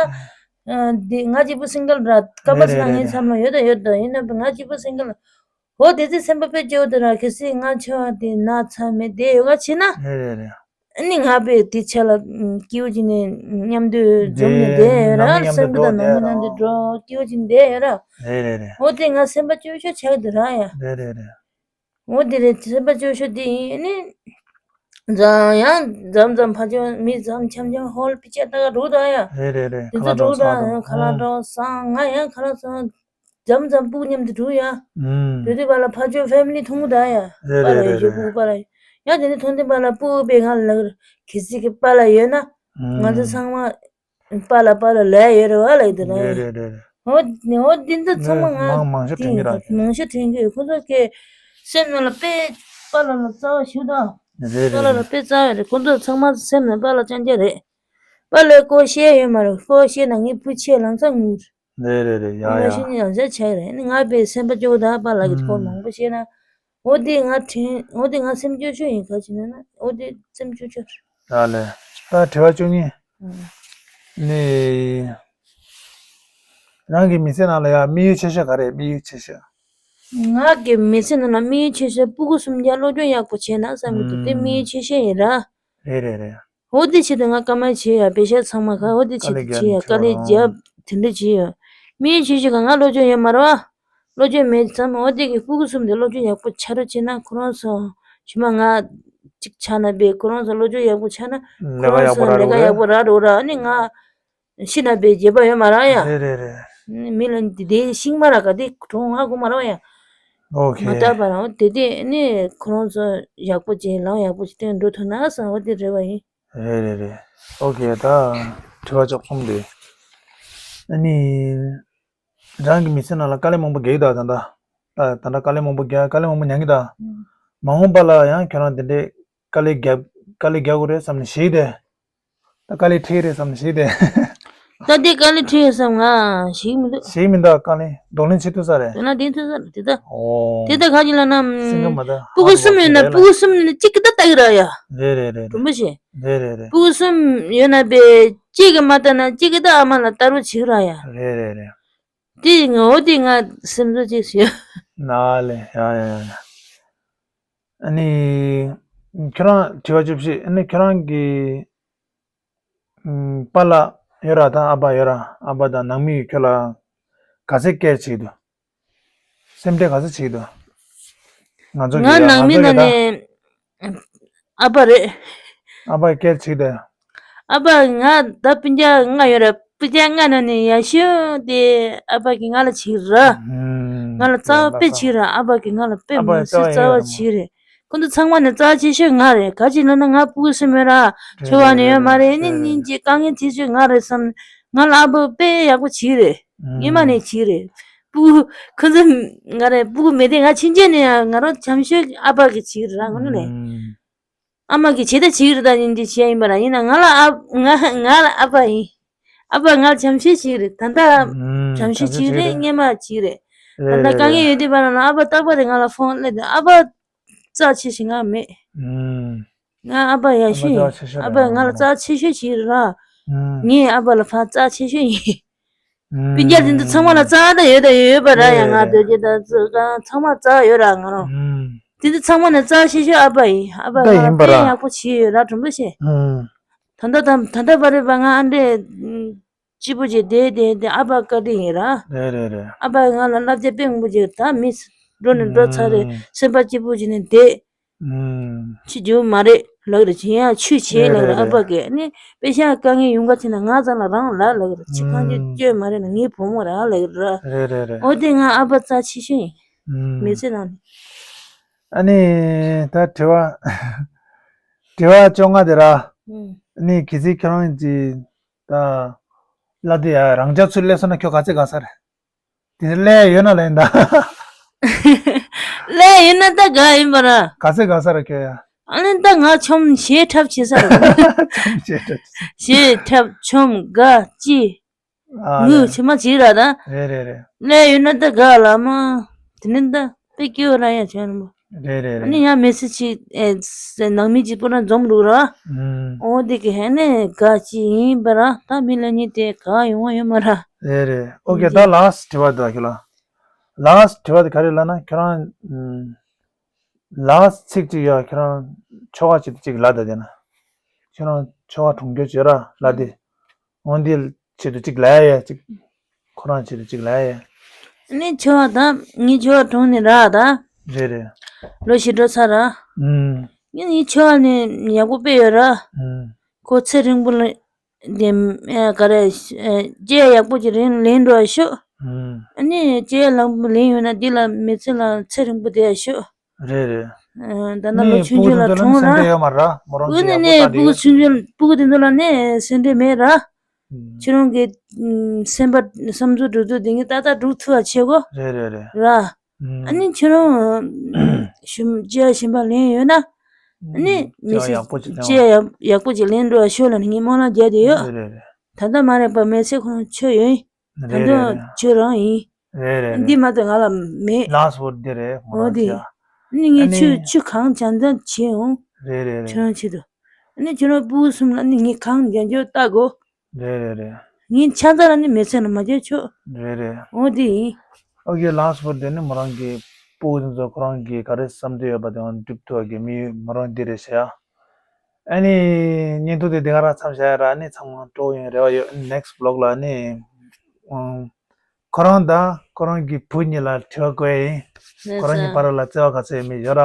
ཨ་འདི་ང་གཅིག་པུ་སིང་གལ་ར། སྐབས་རེད་སུ་རེད་ལ་རེད་ངའི་རེད། མཚམས་ལ་ཡོད་དང་ཡོད་དང་། ཡིན་ནའི་ང་གཅིག་པུ་སིང་གལ། འོ་དེ་ཚེ་སེམས་པ་དཔེ་སྐྱོ་བོ་དེ་ར། གལ་སྲིད་ང་ཆེ་བ་དེ་ན་ཚ་མེད་བསྡད་ཡོད་ག་བྱས་ན། རེད་རེད་རེད། ཨ་ནི་ང་དཔེ་དེ་ཆ་ལ་སྐྱིད་པོ་བྱས་ནས་མཉམ་དུ་འཛོམས་ནས་བསྡད་ཡོད་ར། ནང་མི་མཉམ་དུ་སེམས་པ་དང་འགྲོ་ནང་མི་མཉམ་དུ་འགྲོ་སྐྱིད་པོ་བྱས་ནས་བསྡད་ཡོད་ར། རེད་རེད་རེད། འོ་དེ་ང་སེམས་པ་སྐྱོ་ཤོས་ཆགས་དེ་ར་ཡ། རེད་རེད་རེད། འོ་དེ་རེད། སེམས་པ་སྐྱོ་ཤོས་དེ་ཡིན་ནི། འཛམ་ཡང་འཛམ་འཛམ་ཕ་ཆོས་མི་འཛམ་འཆམ་འཆམ་ཧོལ་པི་ཅེ་ད་ག་འགྲོ་ད་ཡ། རེད་རེད་རེད། དེ་ཚོ་འགྲོ་ད་ཡ། ཁ་ལག་འགྲོ་སང་ང་ཡང་ཁ་ལག་སང་། འཛམ་འཛམ་སྤུ་མཉམ་དུ་འགྲོ་ཡ། ཨུམ། དེ་དུས་པ་ལ་ཕ་ཆོས་ཕེ་མི་ལི་མཐོང་གི་ད་ཡ། རེད་པཱ་ལགས་རེད་ཡོད་རེད་སྤུ་གུ་རེད། པཱ་ལགས་ཡ། དེ་ནི་མཐོང་དུས་པ་ལ་སྤུ་གུ་པའི་ང་ལ་ལག་གི་སི་གི་པཱ་ལགས་ཡོད་ན། ང་ཚོ་ཚང་མ་པཱ་ལགས་པཱ་ལགས་ལབ་ཡོད་རེད་པཱ་ལགས་ཡིན་དེ་ན་ཡ། རེད་རེད་རེད། འོ་འོ་འདི་ཚོ་ཚང་མ་ང་མང་མང་ཤོས་དྲན་གྱི་རེད། མང་ཤོས་དྲན་གྱི་ཡོད། ཁོ་ཚོ་གི་སེམས་ནང་ལ་དཔེ་པཱ་ལགས་ལ་རྩ་བ་ཞུ་དང་། རེད་པཱ་ལགས་རེད་ལ་རེད། དཔེ་རྩ་བ་རེད། ཁོ་ཚོ་ཚང་མ་སེམས་ནང་པཱ་ལགས་རྐྱང་རྐྱང་རེད། པཱ་ལགས་ཁོ་བཤད་ཡོད་མ་རེད། ཁོ་བཤད་ན་ངའི་བུ་ཆེ་ལམ་སང་ངུ། རེད་རེད་རེད། ཡ་ཡ། ང་ཤི་ནི་ཡང་ཟེར་ཆགས་རེད། ནི་ང་པའི་སེམས་པ་སྐྱོ་བོ་དང་པཱ་ལགས་ཀྱིས་ཁོ་མང་པོ་བཤད་ན། འོ་དེ་ང་དྲན། འོ་དེ་ང་སེམས་སྐྱོ་ཤོས་ཡིན། ག་ཅི་ན་ན་འོ་དེ་སེམས་སྐྱོ་ཤོས། ཡ་ལེ། ད་དྲི་བ་བཅུ་གཉིས། ཨང་། ནི། རང་གི་མི་ཚེ་ནང་ལ་ཡ་དམིགས་ཡུལ་ཆེ་ཤོས་ག་རེ་དམིགས་ཡུལ་ཆེ་ཤོས། ང་གི་མི་ཚེ་ནང་ལ་དམིགས་ཡུལ་ཆེ་ཤོས་སྤུ་གུ་གསུམ་ཀ་སློབ་སྦྱོང་ཡག་པོ་བྱས་ན་བསམ་གྱི་འདུག་དེ་དམིགས་ཡུལ་ཆེ་ཤོས་ཡིན་ར། རེད་རེད་རེད། འོ་དེ་ཆེད་དུ་ང་དཀའ་ངལ་བྱེད་ཡ། པེ་ཤ་ཚང་མ་ག་འོ་དེ་ཆེད་དུ་བྱེད་ཡ། དཀའ་ལས་རྒྱབ་དེ་འདྲ་བྱེད་ཡ། མི་ཆེ་ཤོས་ག་ང་སློབ་སྦྱོང་ཡོད་མ་རེད་པ། སློབ་སྦྱོང་མེད་ཙང་འོ་དེ་གི་སྤུ་གུ་གསུམ་དེ་སློབ་སྦྱོང་ཡག་པོ་ཆགས་རོགས་བྱས་ན་ཁོ་རང་ཚོ་ཞུ་མ་ང་གཅིག་ཆགས་ན་པས་ཁོ་རང་ཚོ་སློབ་སྦྱོང་ཡག་པོ་ཆགས་ན་ཁོ་རང་ཚོ་ལས་ཀ་ཡག་པོ་རག་འགྲོ་ར། ཨ་ནི་ང་ཤི་ན་པས་བརྗེད་པ་ཡོད་མ་རེད་ཡ། རེད་རེད་རེད། མི་ལ་འདི་དེ་ཤིང་མ་ར་ག་དེ་གྲོང་ང་གོ་མ་རེད་ཡ། ཨོ་ཁེ། མ་བརྟགས་པ་རང་དེ་དེ་ནས་ཁོ་རང་ཚོ་ཡག་པོ་བྱས་ལམ་ཡག་པོ་ཞིག་སྟོན་འགྲོ་ཐུབ་ན་བསམ་འོ་དེ་རེ་བ་ཡིན། རེད་རེད་རེད། ཨོ་ཁེ། ད་དྲི་བ་བཅུ་གསུམ་དེ། ཨ་ནི། རང་གི་མི་ཚེ་ནང་ལ་དཀའ་ལས་མང་པོ་རྒྱག་གི་འདུག་ད་ལྟ། ད་ད་ལྟ་དཀའ་ལས་མང་པོ་རྒྱག་དཀའ་ལས་མང་པོ་མྱངས་ཀྱི་འདུག་ཨང་། མ་འོངས་པ་ལ་ཡང་ཁྱོད་རང་དེ་འདྲའི་དཀའ་ལས་རྒྱག་དཀའ་ལས་རྒྱག་དགོས་རེད་བསམ་ནས་ཞིག་དེ། ད་དཀའ་ལས་འཕྲད་རེད་བསམ་ནས་ཞིག་དེ། ད་དེ་དཀའ་ལས་འཕྲད་ཡོད་བསམ་ང་ཞིག་མི་འདུག་ཞིག་མི་འདུག་དཀའ་ལས་གདོང་ལེན་བྱེད་ཐུབ་ས་རེད། དོ་སྣང་བསྟན་ཐུབ་ས་རེད་དེ་ད། ཨོ། དེ་ད་ག་ཅི་ལ་ན། སེམས་ཁམས་མ་ད་སྤུ་གུ་གསུམ་ཡོད་ན་སྤུ་གུ་གསུམ་ནི་གཅིག་གི་ད་ལྟ་གི་ར་ཡ། རེད་རེད་རེད། དུམ་བུ་ཞེ། རེད་རེད་རེད། སྤུ་གུ་གསུམ་ཡོད་ན་པས་གཅིག་གི་མ་ལྟ་ན་གཅིག་གི་ད་ཨ་མ་ལ་ལྟ་རོགས་བྱེད་ཀྱི་ར་ཡ། རེད་རེད་རེད། དེ་ངའོ་དེ་ང་སེམས་ཚོར་ཅིག་ཞུ། ན་ལེ་ཡ་ཡ་ཡ་ཡ། ཨ་ནི། ཁྱོད་རང་དྲི་བ་བཅུ་བཞི། ཨ་ནི་ཁྱོད་རང་གི་ཨམ། པཱ་ལགས་ཡོད་ར་དང་ཨ་ཕ་ཡོད་ར། ཨ་ཕ་དང་ནང་མི་ཡིས་ཁྱོད་ལ་ག་ཚད་ཀེར་བྱེད་ཀྱི་འདུག་སེམས་ཁྲལ་ག་ཚོད་བྱེད་ཀྱི་འདུག་ང་ཚོ་གི་ང་ཡ་ནང་མི་ང་ཚོ་ནང་གི་ད་ནས་ཨ་ཕ་རེད། ཨ་ཕ་ཀེར་བྱེད་ཀྱི་འདུག་ཨ་ཕ་ང་ད་སྤུན་ཀྱག་ལྔ་ཡོད་ར། སྤུན་ཀྱག་ལྔ་ནང་ནས་ཡག་ཤོས་དེ་ཨ་ཕ་གིས་ང་ལ་བྱེད་ར། ང་ལ་རྩ་བ་དཔེ་བྱེད་ར། ཨ་ཕ་གིས་ང་ལ་དཔེ་མི་སྲིད་རྩ་བ་བྱེད་རེད། ཁོ་ཚོ་ཚང་མ་ནས་རྩ་ཆེ་ཤོས་ང་རེད། ག་ཅི་ལབ་ན་ང་སྤུ་གུ་གསུམ་ཡོད་ར། ཆོ་བ་ནས་ཡོད་མ་རེད། ནི་སྙིང་རྗེ་དཀའ་ངལ་ཆེ་ཤོས་ང་རེད་བསམ། ང་ལ་ཨ་ཕ་དཔེ་ཡག་པོ་བྱེད་རེད། ངེས་མ་ནས་བྱེད་རེད། སྤུ་གུ་ཁོ་ཚོ་ང་རེད། སྤུ་གུ་མེད་དེ་ང་ཕྱིན་ཆད་ནས་ང་རང་བྱམས་ཤོས་ཨ་ཕ་གིས་བྱེད་རེད་ར་ངོ་ནས། ཨ་མ་གིས་བྱེད་ད་བྱེད་རེད་ད་སྙིང་རྗེ་བྱེད་ཡིན་པ་ར། ཡིན་ན་ང་ལ་ཨ་ང་ང་ལ་ཨ་ཕ་ཡིན། ཨ་ཕ་ང་ལ་བྱམས་ཤོས་བྱེད་རེད་ད་ལྟ། བྱམས་ཤོས་བྱེད་རེད། སྙེ་མ་བྱེད་རེད། ད་ལྟ་དཀའ་ངལ་ཡོད་དུས་པ་ན་ཨ་ཕ་རྟག་པར་རེད་ང་ལ་ཕོན་སླེབས་དུས་ཨ་ཕ། རྩ་ཆེ་ཞིག་ང་མེད། ང་ཨ་ཕ་ཡག་ཤོས་ཡིན། ཨ་ཕ་ང་ལ་རྩ་ཆེ་ཤོས་ཤིག་ར། ངས་ཨ་ཕ་ལ་ཕར་རྩ་ཆེ་ཤོས་ཡིན། སྤུན་ཀྱག་དེ་ཚོ་ཚང་མ་ལ་རྩ་ད་ཡོད་ད་ཡོད་པ་ར་ཡ། ང་དོལ་རྒྱལ་ད་ཚོ་གང་ཚང་མ་རྩ་ཡོད་ར་ང་རང་། དེ་ཚོ་ཚང་མ་ནས་རྩ་ཆེ་ཤོས་ཨ་ཕ་ཡིན། ཨ་ཕ་ད་ཡིན་པ་ར། ཡག་པོ་བྱེད་ཡོད་ར་དྲུང་པོ་ཤེས། ད་ལྟ་ད་ད་ལྟ་བར་རེད་པ་ང་ཨ་འདྲས། སྐྱིད་པོ་ཅིག་བསྡད་བསྡད་བསྡད་ཨ་ཕ་བཀའ་དྲིན་ཡིན་ར། རེད་རེད་རེད། ཨ་ཕས་ང་ལ་བསླབ་བྱ་དཔེ་མང་པོ་ཅིག་ད་མི་འགྲོ་ནས་འགྲོ་ཚར་རེད། སེམས་པ་སྐྱིད་པོ་བྱས་ནས་བསྡད། ཕྱི་རྒྱུ་མ་རེད་ལབ་རེད། ཅི་ཡང་ཆོས་བྱེད་ལབ་རེད། ཨ་ཕ་གིས་ནི་དཔེ་ཤ་དཀའ་ངལ་ཡོང་ག་ཕྱིན་ན་ང་ཚང་ལ་རང་ལབ་ལབ་རེད། ཅི་གང་ཅི་སྐྱོན་མ་རེད་ན་ངའི་བུ་མོ་རང་ལབ་རེད། རེད་རེད་རེད། འོ་དེ་ང་ཨ་ཕ་རྩ་ཆེ་ཤོས་ཡིན། མི་ཚེ་ནང་ནས། ཨ་ནི་ད་དྲི་བ་དྲི་བ་བཅོ་ལྔ་དེ་ར། ཨ་ནི་གལ་སྲིད་ཁྱོད་རང་གི་ད། ལ་དེ་ཡ་རང་ཅག་ཚུར་སླེབས་སོང་ན་ཁྱོད་ག་ཚད་དགའ་ས་རེད། དེ་ནི་སླེབས་ཡོད་ན་ལན་ད། སླེབས་ཡོད་ན་ད་དགའ་ཡིན་པ་ར། ག་ཚད་དགའ་ས་རེད་ཁྱོད་ཡ། ཨ་ནི་ད་ང་ཆོམ་ཞེ་འཁྲབ་བྱེད་ས་རེད། ཆོམ་ཞེ་འཁྲབ། ཞེ་འཁྲབ་ཆོམ་དགའ་ཅི། ཨ་ངུ་ལེ། ཆི་མ་བྱེད་ར་ད། རེད་རེད་རེད། སླེབས་ཡོད་ན་ད་དགའ་ལ་མ། དེ་ནི་ད་དཔེ་སྐྱིད་པོ་ར་ཡ་ཆོན་མོ། རེད་རེད་ཨ་རེད། ནི་ཡང་མི་སྲིད་ཅིག་ཨེ། ནང་མི་གཅིག་པུ་ར་འཛོམས་རུག་ར། ཨུམ། འོ་དེ་གི་ཧེ་ནས་དགའ་ཅི་ཡིན་པ་ར་ད་མི་ལ་ཉིད་དེ་ག་ཡོང་བ་ཡོད་མ་ར། རེད་རེད། ཨོ་ཀེ། ཨུམ། ད་ལཱསི་དྲི་བ་འདུག་ཁྱོད་ལ། ལཱསི་དྲི་བ་དེ་ག་རེ་ལབ་ན་ཁྱོད་རང་། ཨུམ། ལཱསི་ཚིག་ཅིག་ཡོད། ཁྱོད་རང་ཆོ་ག་ཅིག་ཅིག་ལབ་ད་དེ་ན། ཁྱོད་རང་ཆོ་ག་གྲོང་ཁྱེར་བྱོས་ར་ལབ་དེ། འོ་འདི་ཆེད་དུ་གཅིག་ལབ་ཡ་ཡ་གཅིག་ཁོ་རང་ཆེད་དུ་གཅིག་ལབ་ཡ་ཡ། ནི་ཆོ་བ་ད་ངའི་ཆོ་བ་གྲོངས་ནས་རག་ད། རེད་རེད། ལོ་བཞི་འགྲོ་ཚར་ར། ཨུམ། ངས་ངའི་ཆོ་བ་ནི་ཡག་པོ་དཔེ་ཡོད་ར། ཨུམ། ཁོ་ཚེ་རིང་པོ་ལ་དེ་ག་རེ་སྐྱེ་ཡག་པོ་ཅིག་རིང་ལེན་འགྲོ་ཡ་ཤོག་ཨུམ། ཨ་ནི་སྐྱེ་ཡག་ལེན་ཡོད་ན་འདི་ལ་མི་ཚེ་ལ་ཚེ་རིང་པོ་བསྡད་ཡ་ཤོག་རེད་རེད། ད་ལྟ་ལོ་ཆུང་ཆུང་ལ་གྲོངས་ར། སེམས་ཁྲལ་ཡོད་མ་ར་མོ་རང་གི་ཡག་པོ་ལྟ་དེ་ཡོད། སྤུ་གུ་ཆུང་ཆུང་སྤུ་གུ་དེ་ཚོ་ལ་ནི་སེམས་ཁྲལ་མེད་ར། ཁྱེད་རང་གི་སེམས་པ་བསམ་ཚུལ་སྒྲུབ་ཚུལ་དེ་ངས་ཏག་ཏག་སྒྲུབ་ཐུབ་པ་བྱེད་དགོས། རེད་རེད་རེད། ར། ཨ་ནི་ཁྱེད་རང་ཞུམ་ལྕེ་ཞིམ་པ་ལེན་ཡོད་ན། ཨ་ནི་མི་ཚེ་ལྕེ་ཡག་པོ་ཅིག་ལེན་ཡོད། ད་ལྟ་མ་རེད་པ་མི་ཚེ་ཁོ་རང་ཆོས་ཡོད། ད་དུང་ཁྱོད་རང་ཡིན། རེད་རེད་རེད། འདི་མ་གཏོགས་ང་ལ་མེད། ལཱསི་ཝརཌ་འདི་རེད་མོ་འོ་རང་དེ་ཅག་ནི་ངས་ཁྱོད་ཁྱོད་གང་བྱ་འདི་བྱེད་འོང་། རེད་རེད་རེད། ཁྱོད་རང་ཆེད་དུ། ནི་ཁྱོད་རང་སྤུ་གུ་གསུམ་ལ་ནི་ངས་གང་བྱ་འཇོག་ལྟ་དགོ། རེད་རེད་རེད། ངས་ཆ་ཚང་ལ་ནི་མི་ཚེ་ན་མ་བྱེད་ཆོག་རེད་རེད། འོ་དེ་ཡིན། ཨོ་ཀེ། ལཱསི་ཝརཌ་འདི་ནི་མོ་རང་གི་སྤུ་གུ་འདི་ཚོ་ཁོ་རང་གི་ག་རེ་བསམ་འདོད་ཡོད་པ་དེ་འགྲུབ་ཐུབ་པ་གི་མི་མོ་རང་འདི་རེད་ཤག་ཨ་ནི་བརྙན་ཐུང་དེ་འདི་ག་རང་མཚམས་བཞག་ཡ་ར། ཨ་ནི་ཚང་མ་སྤྲོ་ཡོང་རེ་བ་ཡོད། ནེགསི་བི་ལོག་ལ་ཨ་ནི་ཁོ་རང་དང་ཁོ་རང་གི་བུ་གཉིས་ལ་དྲི་བ་བཀོད་ཡིན། ཁོ་རང་གཉིས་བར་ལ་བརྩེ་བ་ག་ཚོད་ཡོད་མེད་ཡོད་ར།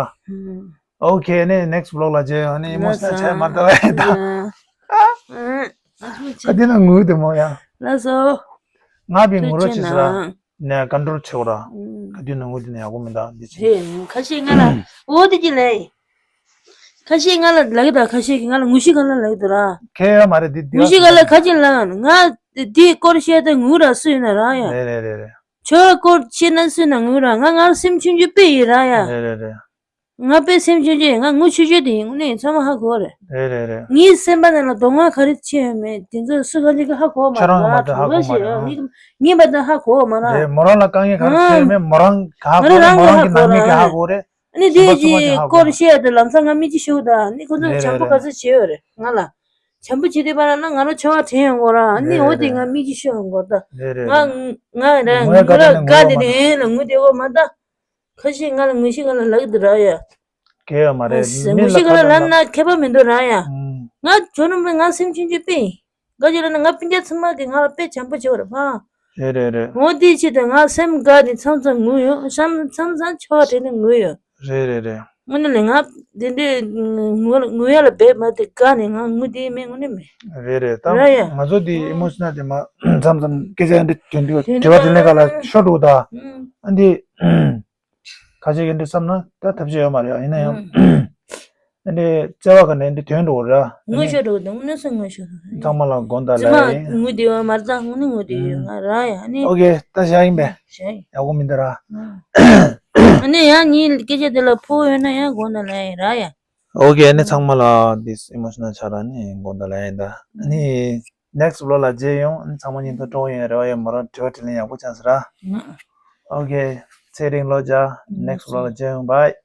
ཨོ་ཁེ། ཨ་ནི་ནེགསི་བི་ལོག་ལ་མཇལ་ཡོང་། ཨ་ནི་ཨི་མོ་ཤི་ནལ་ཆགས་མ་གཏོགས་ཨེ་ད། ཨ་དེ་ན་ངུ་དེ་མོ་ཡ། ལགས་སོ། ང་བི་ངུ་རོ་ཆེ་ས་ར། ནས་ཀོན་ཊོལ་བྱེད་དགོས་ར། ཨུམ། ག་དུས་ནས་ངུ་དུས་ནས་ཡག་པོ་མི་འདུག་འདི་བྱེད། རེད། ཁ་ཤས་ང་ལ་འོ་དེ་ཅི་ལས། ཁ་ཤས་ང་ལ་ལབ་ཀྱི་འདུག་ཁ་ཤས་ཀྱིས་ང་ལ་ངུ་ཤི་ག་ལ་ལབ་ཀྱི་འདུག་ར། ཁྱད་ཡོད་མ་རེད་འདི་འདི་ངུ་ཤི་ག་ལ་ག་ཅི་ལབ་ང་དེ་དེའི་སྐོར་བཤད་དེ་ངུ་ར་སུ་ཡིན་ན་ར་ཡ། རེད་རེད་རེད་རེད། ཁྱོད་སྐོར་བཤད་ན་སུ་ཡིན་ན་ངུ་ར་ང་ང་སེམས་ཆུང་ཆུང་དཔེ་ཡིན་ར་ཡ། རེད་རེད་རེད། ང་དཔེ་སེམས་ཆུང་ཆུང་ཡིན། ང་ངུ་ཆུང་ཆུང་དེ་ཡིན་དངོས་གནས་ཚང་མ་ཧ་གོ་རེད། རེད་རེད་རེད། ངའི་སེམས་པ་ནང་ལ་སྡུག་བསྔལ་ག་རེ་ཕྱིན་ཡོད་མེད་དེ་ཚོ་སུ་ག་ཅིག་གིས་ཧ་གོ་མ་ཁྱོད་རང་རེད། མ་གཏོགས་ཧ་གོ་མ་རེད། ངའི་ངའི་མ་གཏོགས་ཧ་གོ་མ་རེད། རེད། མོ་རང་ལ་དཀའ་ངལ་ག་རེ་ཨང་འཕྲད་མེད་མོ་རང་ག་ཧ་ང་གོ་རང་རེད། རང་མོ་གིས་རང་གི་ཧ་ནང་གོ་མི་གིས་ར། ཧ་གོ་རེད། ཨ་ནི་དེ་གཞན་པ་ཚང་མ་གིས་ཅིག་ཧ་གོ་སྐོར་མ་བཤད་དེ་ལམ་སང་ང་མི་གཅིག་ཤོད་དང་ནི་ཁོ་ཚོ་རེད་བྱམས་པོ་རེད་ག་རེད། ཚོད་བྱེད་ཡོད་རེད་ང་ལ། བྱམས་པོ་བྱེད་དུས་པ་ན་ང་རང་ཆེ་བ་དྲན་ཡོང་གོ་ར། ཨ་ནི་རེད་འོ་དེ་རེད། ང་མི་གཅིག་ཤོད་ཡོང་གོ་ད། རེད་རེད་ང་རེད། ང་ར་ངུ་ངུ་ར་དགའ་དེ་དེ་ལ་ངུ་དེ་གོ་མ་ད། ཁ་ཤས་ང་ལ་ངུ་ཤི་ང་ལ་ལབ་ཀྱི་འདུག་ར་ཡ། གལ་ཡོད་མ་རེད། ཨ་མི་ངུ་ལ་ཤི་ཁ་ང་ལ་ལབ་ན་ཁྱད་པར་མི་འདུག་ར་ཡ། ཨུམ། ང་ཇོ་ནུ་མི་ང་སེམས་ཆུང་ཆུང་དཔེ་ཡིན། ག་ཅི་ལབ་ན་ང་སྤུན་ཀྱག་ཚང་མ་གིས་ང་ལ་དཔེ་བྱམས་པོ་བྱེད་པ་རེད་ཕ། རེད་རེད་རེད། འོ་དེའི་ཆེད་དུ་ང་སེམས་དགའ་ནས་མཚམས་མཚམས་ངུ་ཡོང་། མཚམས་མཚམས་མཚམས་ཆེ་བ་དྲན་ནས་ངུ་ཡོང་། རེད་རེད་རེད། དངོས་གནས་ལ་ང་དེ་འདྲའི་ངུ་ངུ་ཡ་ལ་འབད་མ་དེ་དགའ་ནས་ང་ངུ་དེ་མེད་དངོས་གནས་མེད། རེད་རེད། ད་ར་ཡ། ང་ཚོ་དེ་ཨེ་མོ་ཤི་ནལ་དེ་མ་མཚམས་མཚམས་སྐད་ཆ་འདི་དོན་དུ་དྲི་བ་དྲིས་ལན་ག་ལ་ཤོར་འགྲོ་ད། ཨུམ། ཨ་འདི། ཁ་ཤས་ཀྱིས་འདི་བསམ་ན་ད་ཐབས་ཤེས་ཡོད་མ་རེད། ཡིན་ན་ཡང་། ཨ་ནི་བརྩེ་བ་ག་ནས་འདི་དོན་འགྲོ་ར། ངུ་ཤོར་འགྲོ་དང་ངུ་སོང་ངུ་ཤོར། ཚང་མ་ལ་དགོངས་དག་ལ་ཡིན། ངུ་དེ་བ་མར་ཙང་ངུ་ནི་ངུ་དེ་ཡོད་ང་ར་ཡ་ཨ་ནི། ཨོ་ཀེ་ད་བཞག་ཡིན་པས། བཞག་ཡིན། ཡག་པོ་མི་འདུག་ར། ཨ་ནི་ཡང་ངའི་སྐད་ཆ་དེ་ལ་ཕོག་ཡོད་ན་ཡང་དགོངས་དག་ལ་ཡིན་ར་ཡ། ཨོ་ཀེ་ཨ་ནི་ཚང་མ་ལ་འདི་ཨེ་མོ་ཤི་ནལ་ཆགས་ར་ནི་དགོངས་དག་ལ་ཡིན་ད། ཨ་ནི། next vlog ལ་མཇལ་ཡོང་། ཚང་མ་སྙིང་ཐག་སྤྲོ་བོ་ཡིན་རེ་བ་ཡོད། མོ་རང་དྲི་བ་དྲིས་ལན་ཡག་པོ་བྱུང་ཟེར་ར། ཨོ་ཀེ། ཚེ་རིང་ལོ་བརྒྱ། next vlog ལ་མཇལ་ཡོང་། bye།